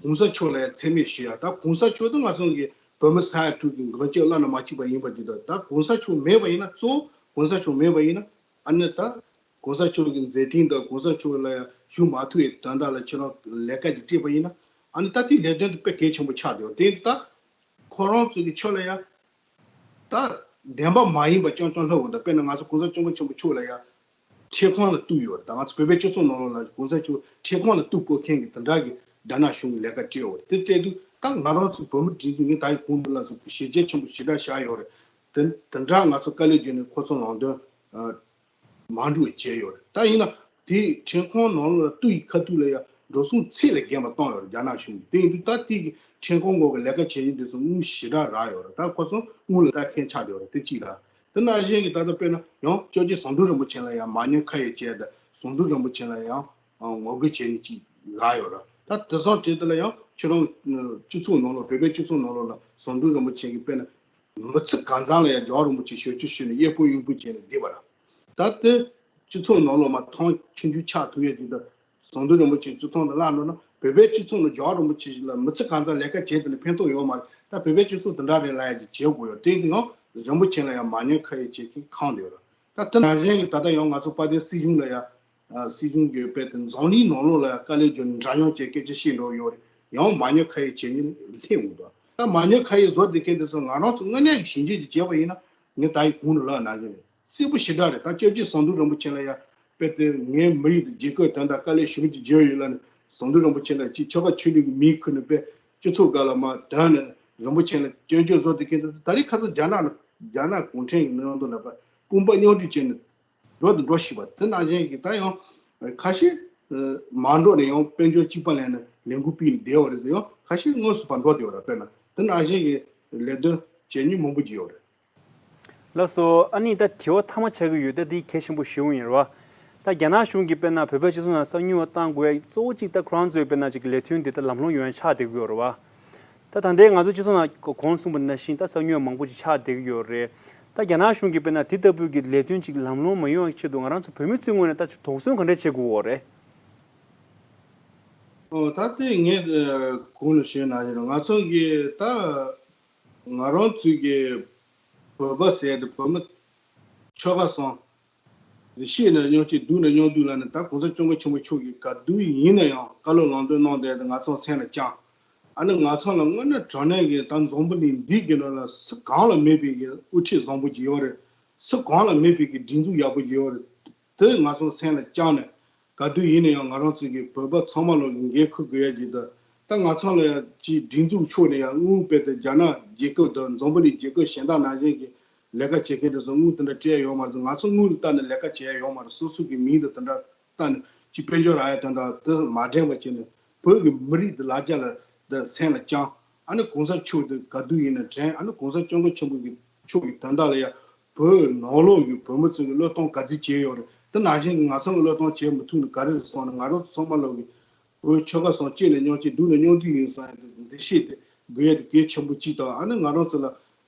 གོང་ས་མཆོག་ལ་མཚན་སྨད་ཞུ་ཡ། ད་གོང་ས་མཆོག་ད་ང་ཚོ་གི་བོད་མི་ས་ཡ་དྲུག་གི་འགན་བཅོལ་བླ་ན་མ་མཆིས་པ་ཡིན་པ་ཅིག་ད་ད་གོང་ས་མཆོག་མེད་པ་ཡིན་ན་གཙོ་བོ་གོང་ས་མཆོག་མེད་པ་ཡིན་ན་ཨ་ནི་ད་གོང་ས་མཆོག་གི་མཛད་འཕྲིན་དང་གོང་ས་མཆོག་ལ་ཞུ་མ་ཐུབ་པའི་དོན་དག་ལ་ཁྱེད་རང་ལས་ཀ་ཅིག་སྤྲད་པ་ཡིན་ན་ཨ་ནི་ད་དེ་ལས་དོན་དེ་དཔེ་གལ་ཆེན་པོ་ཆགས་བསྡད་ཡོད། དེ་ད་ཁོ་རང་ཚོ་གི་ཕྱོགས་ལ་ཡ། ད་བདེན་པ་མ་ཡིན་པ་རྐྱང་རྐྱང་ལྷག་འོང་ད་དཔེར་ན་ང་ཚོ་གོང་ས་སྐྱབས་མགོན་ཆེན་པོ་མཆོག་ལ་ཡང་ཁྲིམས་ཁང་ལ་གཏུགས་ཡོད་རེད། ད་ང་ཚོ་བོད་པའི་སྤྱི་ཚོགས་ནང་ལོགས་ལ་གོང་ས་མཆོག་ཁྲིམས་ཁང་ལ་གཏུགས་དགོས་མཁན་གྱི་དེ་འདྲ་གི་རྒྱ་ནག་གཞུང་གི་ལས་ཀ་སྤྲད་ཡོད་རེད། དེ་སྤྲད་དུས་ད་ང་རང་ཚོ་བོད་མི་སྒྲིག་འཛུགས་ངས་ད་ཡི་གོང་དུ་ལ་ཚོ་ཞེ་བརྒྱ་ཆེན་པོ་ཞེ་དྲག་བཞག་ཡོད་རེད། དེ་དེ་འདྲ་ང་ཚོ་དཀའ་ལས་བརྒྱབ་ནས་ཁོ་ཚོ་ལམ་སྟོན་མ་འགྲོ་བྱས་ཡོད་རེད། ད་ཡིན་ན་དེའི་ཁྲིམས་ཁང་ནང་ལ་གཏུགས་ཡི་ཁ་ཐུག་ལ་ཡང་འགྲོ་སོང་ཚད་ལས་བརྒལ་བ་བཏང་ཡོད་རེད་རྒྱ་ནག་གཞུང་གིས། དེ་ཡིན་དུས་ད་དེ་གི་ཁྲིམས་ཁང་སྒོ་གི་ལས་ཀ་བྱེད་ཡིན་དུས་སུ་དངུལ་ཞེ་དྲག་རག་ཡོད་རེད། ད་ཁོ་ཚོ་དངུལ་ལ་ད་ཁྱད་ཆགས་ཡོད་རེད། དེ་གཅིག་རེད། དེ་ནང་བཞིན་གྱི་ད་ལྟ་དཔེར་ན་ཡང་སྐྱབས་རྗེ་ཟམ་གདོང་རིན་པོ་ཆེ་ལ་ཡང་མ་ཉེས་ཁ་ཡོད་བྱས་ད་ཟམ་གདོང་རིན་པོ་ཆེ་ལ་ཡང་ངོ་རྒོལ་བྱས་ནས་ཅིག་རག་ཡོད་རེད། ད་དེང་སང་དེ་དེ་ལ་ཡང་ཁྱེད་རང་སྤྱི་ཚོགས་ནང་ལོགས་བོད་པའི་སྤྱི་ཚོགས་ནང་ལོགས་ལ་ཟམ་གདོང་རིན་པོ་ཆེ་གི་དཔེར་ན་མི་ཚེ་གང་ཚང་ལ་ཡང་རྒྱལ་བ་རིན་པོ་ཆེ་ཞབས་ཕྱི་ཞུས་ནས་གཡས་སྤོ་གཡོན་སྤོ་བྱས་ནས་བསྡད་པ་རེད། ད་ལྟ་སྤྱི་ཚོགས་ནང་ལོགས་མ་ཐང་ཆུང་ཆུང་ཆགས་ཐུབ་ཡས་ཅིག་དང་ཟམ་གདོང་རིན་པོ་ཆེའི་བརྩི་མཐོང་དུ་བརླག་འགྲོ་ན་བོད་པའི་སྤྱི་ཚོགས་ནང་རྒྱལ་བ་རིན་པོ་ཆེ་ཞིག་ལ་མི་ཚེ་གང་ཚང་ལས་ཀ་བྱས་དེ་ལ་ཕན་ཐོགས་ཡོད་མ་རེད། ད་བོད་པའི་སྤྱི་ཚོགས་དེ་འདྲ་རེད་ལབ་ཡས་ཅིག་བྱེད་དགོས་ཡོད། དེ་ཡང་རིན་པོ་ཆེ་ལ་ཡང་མ་ཉེས་ཁ་ཡོད་བྱེད་མཁན་གང་དེ་ཡོད་རེད། ད་དེ་ནང་བཞིན་གྱི་ད་ལྟ་ཡང་ང་ཚོ་དཔལ་ལྡན་སྲིད་གཞུང་ལ་ཡང་སྲིད་གཞུང་གི་དཔེ་དེ་འཛམ་གླིང་ནང་ལོགས་ལ་ཡང་དཀའ་ལས་བརྒྱབ་ནས་འདྲ་མཉམ་བྱས་སྐད་ཆ་བཤད་འགྲོ་ཡོད་རེད། ཡང་མ་ཉེས་ཁ་ཡིག་བྱེད་མཁན་སླེབས་འོང་དོ། ད་མ་ཉེས་ཁ་ཡིག་བཟོ་བསྡད་མཁན་དེ་ཚོ་ང་རང་ཚོ་དངོས་གནས་ཀྱི་ཞིབ་འཇུག་ཅིག་བྱས་པ་ཡིན་ན། ངས་ད་ཡི་གོང་དུ་ལབ་ནང་བཞིན་རེད། གསལ་པོ་ཞེ་དྲག་རེད། ད་སྐྱབས་རྗེ་ཟམ་གདོང་རིན་པོ་ཆེ་ལ་ཡ་དཔེ་དེ་ངའི་མི་རིགས་དང་རྒྱལ་ཁབ་དོན་དག་དཀའ་ལས་ཞེ་པོ་ཅིག་བརྒྱབ་ཡོད་ལབ་ནས། ཟམ་གདོང་རིན་པོ་ཆེ་ལ་ཅིག་ཆོལ་ཁ་ཆོས་ལུགས་ཀྱི་མིང་ཁུར་ནས་དཔེ་སྤྱི་ཚོགས་སྒང་ལ་མར་བསྡད་ནས་རིན་པོ་ཆེ་ལ་སྐྱོན་བརྗོད་བཟོ་བསྡད་མཁན་དེ་ཚོ་ད་རེས་ཁ་སང་རྒྱ་ནག་ནང་རྒྱ་ནག་གུང་ཁྲན་གྱི་མངའ་ཐང་ལ་དཔེ་དཔུང་པ་མཉམ་འབྲེལ་བྱས་ནས་འགྲོ་དང་འགྲོ་བཞིན་པ་དེ་ནང་བཞིན་གྱི་ད་ཡང་ཁ་ཤས་མ་འགྲོ་ནས་ཡང་དཔལ་འབྱོར་གཅིག་པ་ལེན་ནས་ལས་འགུལ་སྤེལ་ནས་བསྡད་པ་རེད་ཟེར། ཡང་ཁ་ཤས་དངོས་སུ་ཕར་འགྲོ་བསྡད་པ་རེད། དཔེར་ན་དེ་ནང་བཞིན་གྱི་ལས་དོན་བྱེད་མྱོང་མང་པོ་ཅིག་ཡོད་རེད། ལགས་སོ། ཨ་ནི་ད་དྲི་བ་མཐའ་མ་ཆགས་ཀྱི་ཡོད། ད་འདི་གལ་ཆེན་པོ་ཞེ་པོ་ཡིན་རེད་བ། ད་རྒྱ་ནག་གཞུང་གིས་དཔེར་ན་བོད་པའི་སྤྱི་ཚོགས་ནང་གསར་འགྱུར་བ་བཏང་དགོས་གཙོ་བོ་གཅིག་ད་ཁོ་རང་ཚོའི་དཔེར་ན་ཅིག་ལས་དོན་འདི་ད་ལམ་ལྷོང་ཡོང་ཡ་ཆགས་བསྡད་ཀྱི་ཡོད་རེད་བ། ད་ད་ལྟའི་ང་ཚོ་སྤྱི་ཚོགས་ནང་གོང་གསུངས་པ་ནང་བཞིན་ད་གསར་འགྱུར་མང་པོ་ཅིག་ཆགས་བསྡད་ཀྱི་ཡོད་རེད། ད་རྒྱ་ནག་གཞུང་གིས་དཔེར་ན་དེ་ལྟ་བུའི་གི་ལས་དོན་ཅིག་ལམ་ལྷོང་མ་ཡོང་བའི་ཆེད་དུ་ང་རང་ཚོ་བོད་མི་ཚོའི་ངོས་ནས་ད་ཅིག་དོགས་ཟོན་ག་འདྲ་བྱེད་དགོས་ཀྱི་ཡོད་རེད། ཨོ་ད་དེ་ངས་གོང་ལ་ཞུས་ནང་བཞིན་ང་ཚོ་གི་ད་ང་རང་ཚོའི་གི་བོད་པ་ཟེར་དེ་བོད་མི་ཆོལ་ཁ་གསུམ། རེ་ཤེས་ནས་སྙིང་རྗེ། སྡུག་ནས་སྙིང་སྡུག་ལབ་ནས་ད་གོང་ས་སྐྱབས་མགོན་ཆེན་པོ་མཆོག་གིས་ག་དུས་ཡིན་ན་ཡང་བཀའ་སློབ་ལམ་སྟོན་གནང་བསྡད་དེ་ང་ཚོ་སེམས་ལ་བཅངས། ཨ་ནི་ང་ཚོ་ལ་དངོས་གནས་དྲང་གནས་ཀྱི་ད་འཛམ་བུ་གླིང་འདི་གི་ནང་ལ་སུ་གང་ལ་མེད་པའི་གི་དབུ་ཁྲིད་བཟང་པོ་ཅིག་ཡོད་རེད། སུ་གང་ལ་མེད་པའི་གི་སྒྲིག་འཛུགས་ཡག་པོ་ཅིག་ཡོད་རེད། དེ་ང་ཚོ་སེམས་ལ་བཅངས་ནས་ག་དུས་ཡིན་ན་ཡང་ང་རང་ཚོ་གི་བོད་པ་ཚང་མ་ལོག་གི་འགན་འཁུར་དགོས་ཡ་ཅིག་དང་། ད་ང་ཚོ་ལ་ཡ་ཅིག་སྒྲིག་འཛུགས་ཕྱོགས་ནས་ཡ་དངུལ་སྤྲད་དེ་རྒྱ་ནག་རྒྱལ་ཁབ་དང་འཛམ་བུ་གླིང་རྒྱལ་ཁབ་གཞན་དག་ནང་བཞིན་གྱི་ལས་ཀ་བྱེད་མཁན་དེ་ཚོ་དངུལ་དེ་འདྲ་སྤྲད་ཡ་ཡོད་མ་རེད། ང་ཚོ་དངུལ་ལ་བལྟས་ནས་ལས་ཀ་བྱེད་ཡ་ཡོད་མ་རེད། སོ་སོ་གི་མིང་དང་དེ་འདྲ་བལྟས་ནས་ཅིག་དཔལ་འབྱོར་རག་ཡ་དོན་དག་དེ་མ་དྲན་པ་བྱས་ནས་བོད་ཀྱི་མི་རིགས་དེ་ལ་རྒྱ་ལ་དེ་སེམས་ལ་བཅངས། ཨ་ནི་གོང་ས་མཆོག་དེ་ག་དུས་ཡིན་ན་དྲན། ཨ་ནི་གོང་ས་སྐྱབས་མགོན་ཆེན་པོ་གི་མཆོག་གི་དོན་དག་ལ་ཡ་བོད་ནང་ལོགས་ཀྱི་བོད་མི་ཚོ་གི་བློས་གཏོང་ག་ཚོད་བྱས་ཡོད་རེད། དེ་ནང་བཞིན་གྱི་ང་ཚོ་གི་བློས་གཏོང་བྱེད་མི་ཐུབ་ན་ག་རེ་རེད་སོང་ན། ང་རང་ཚོ་ཚང་མ་ལོག་གི་བོད་ཆོལ་ཁ་གསུམ་གཅིག་ནས་སྙིང་རྗེ། སྡུག་ནས་སྙིང་སྡུག་ཡིན་སོང་ཡ་དེ་འདི་ཤེས་དེ་དགོས་ཡ་དེ་གལ་ཆེན་པོ་གཅིག་དང་། ཨ་ནི་ང་རང་ཚོ་ལ་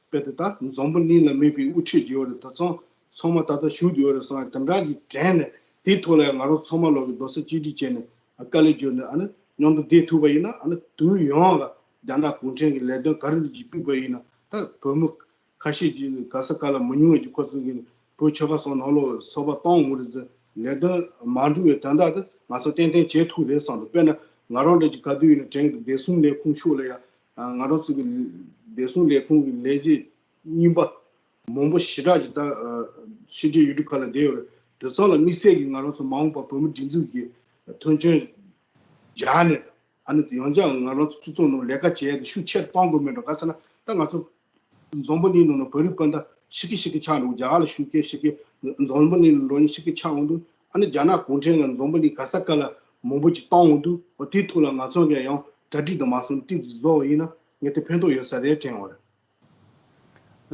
དཔེ་དེ་ད་འཛམ་བུ་གླིང་ལ་མེད་པའི་དབུ་ཁྲིད་ཅིག་ཡོད་རེད། དེ་ཚང་ཚང་མ་ད་ལྟ་བཞུགས་བསྡད་ཡོད་རེད་སོང་ཡ་དེ་འདྲ་གི་དྲན་ནས་དེའི་ཐོག་ལ་ཡ་ང་རང་ཚང་མ་ལོག་གི་རྡོག་རྩ་གཅིག་སྒྲིལ་བྱས་ནས་དཀའ་ལས་བརྒྱབ་ནས་ཨ་ནི་མཉམ་དུ་བསྡད་ཐུབ་པ་ཡིན་ན། ཨ་ནི་དུས་ཡུན་རིང་ལ་རྒྱ་ནག་གུང་ཁྲན་གྱི་ལས་དོན་ག་རེ་ཅིག་སྤེལ་བ་ཡིན་ན་ད་བོད་མི་ཁ་ཤས་ཀྱིས་ག་ས་ག་ལ་མི་ཉུང་བ་ཅིག་ཁོ་ཚོ་གིས་བོད་ཆོལ་ཁ་གསུམ་ནང་ལོགས་ཚོགས་པ་བཏང་འོང་རེད་ཟེར། ལས་དོན་མ་འགྲུབ་པའི་དོན་དག་དེ་ང་ཚོ་ཏན་ཏན་བྱེད་ཐུབ་རེད་བསམ་འདུག། དཔེར་ན་ང་རང་འདྲ་ཅིག་ག་དུས་ཡིན་ན་དྲན་གྱི་འདུག། བདེ་སྲུང་ལས་ཁུངས་ཕྱོགས་ལ་ཡ་ང་རང་ཚོ་གི་བདེ་སྲུང་ལས་ཁུངས་ཀྱི་ལས་བྱེད་རྙིང་པ་མང་པོ་ཞེ་དྲག་ཅིག་ད་ཕྱི་རྒྱལ་ཡུལ་གྲུ་ཁག་ལ་བསྡད་ཡོད་རེད། དེ་ཚོ་ལ་དམིགས་བསལ་གྱིས་ང་རང་ཚོ་མ་འོངས་པར་བོད་མི་སྒྲིག་འཛུགས་ཀྱི་མཐུན་རྐྱེན་སྦྱར་ནས། ཨ་ནི་ཡང་བསྐྱར་ང་རང་ཚོ་སྤྱི་ཚོགས་ནང་ལས་ཀ་བྱེད་ཡ་དེ་ཤུགས་ཆེར་གཏོང་དགོས་མེད་འགྲོ། ག་ཟེར་ན་ད་ང་ཚོ་འཛམ་བུ་གླིང་ནང་ན་བོད་རིགས་སྤུན་ཟླ་ཤི་གི་ཤི་གི་ཆགས་འགྲོ། རྒྱ་གར་ལ་བཞུགས་མཁན་ཤི་གི། འཛམ་བུ་གླིང་ལ་འགྲོ་མཁན་ཤི་གི་ཆགས་འོང་དུས། ཨ་ནི་རྒྱ་ནག་གུང་ཁྲན་གྱིས་འཛམ་བུ་གླིང་ག་ས་ག་ལ་མང་པོ་ཅིག་བཏང་འོང་དུས། འོ་དེའི་ཐོག་ལ་ང་ཚོ་གིས་ཡང་གྲ་སྒྲིག་དང་མ་སོང་ཏོག་ཙམ་བཟོ་བ་ཡིན་ན་ངས་དེ་ཕན་ཐོགས་ཡོད་ས་རེད་དྲན་པ་རེད།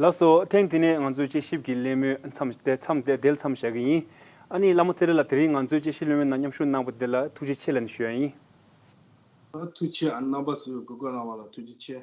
ལགས་སོ། ཐེངས་འདི་ནས་ང་ཚོའི་དཔྱད་ཞིབ་ཀྱི་གླེང་མོལ་མཚམས་དེ་མཚམས་དེ་འདིར་མཚམས་བཞག་གི་ཡིན། ཨ་ནི་བླ་མ་ཚེ་རིང་ལགས། དེ་རིང་ང་ཚོའི་དཔྱད་ཞིབ་གླེང་མོལ་ནང་མཉམ་ཞུགས་གནང་བ་དེ་ལ་ཐུགས་རྗེ་ཆེ་ལབ་ནས་ཞུ་ཡ་ཡིན། ཐུགས་རྗེ་ཆེ། ཨ་ནི་རྣམ་པ་ཚོས་གུས་བཀུར་གནང་བ་ལ་ཐུགས་རྗེ་ཆེ།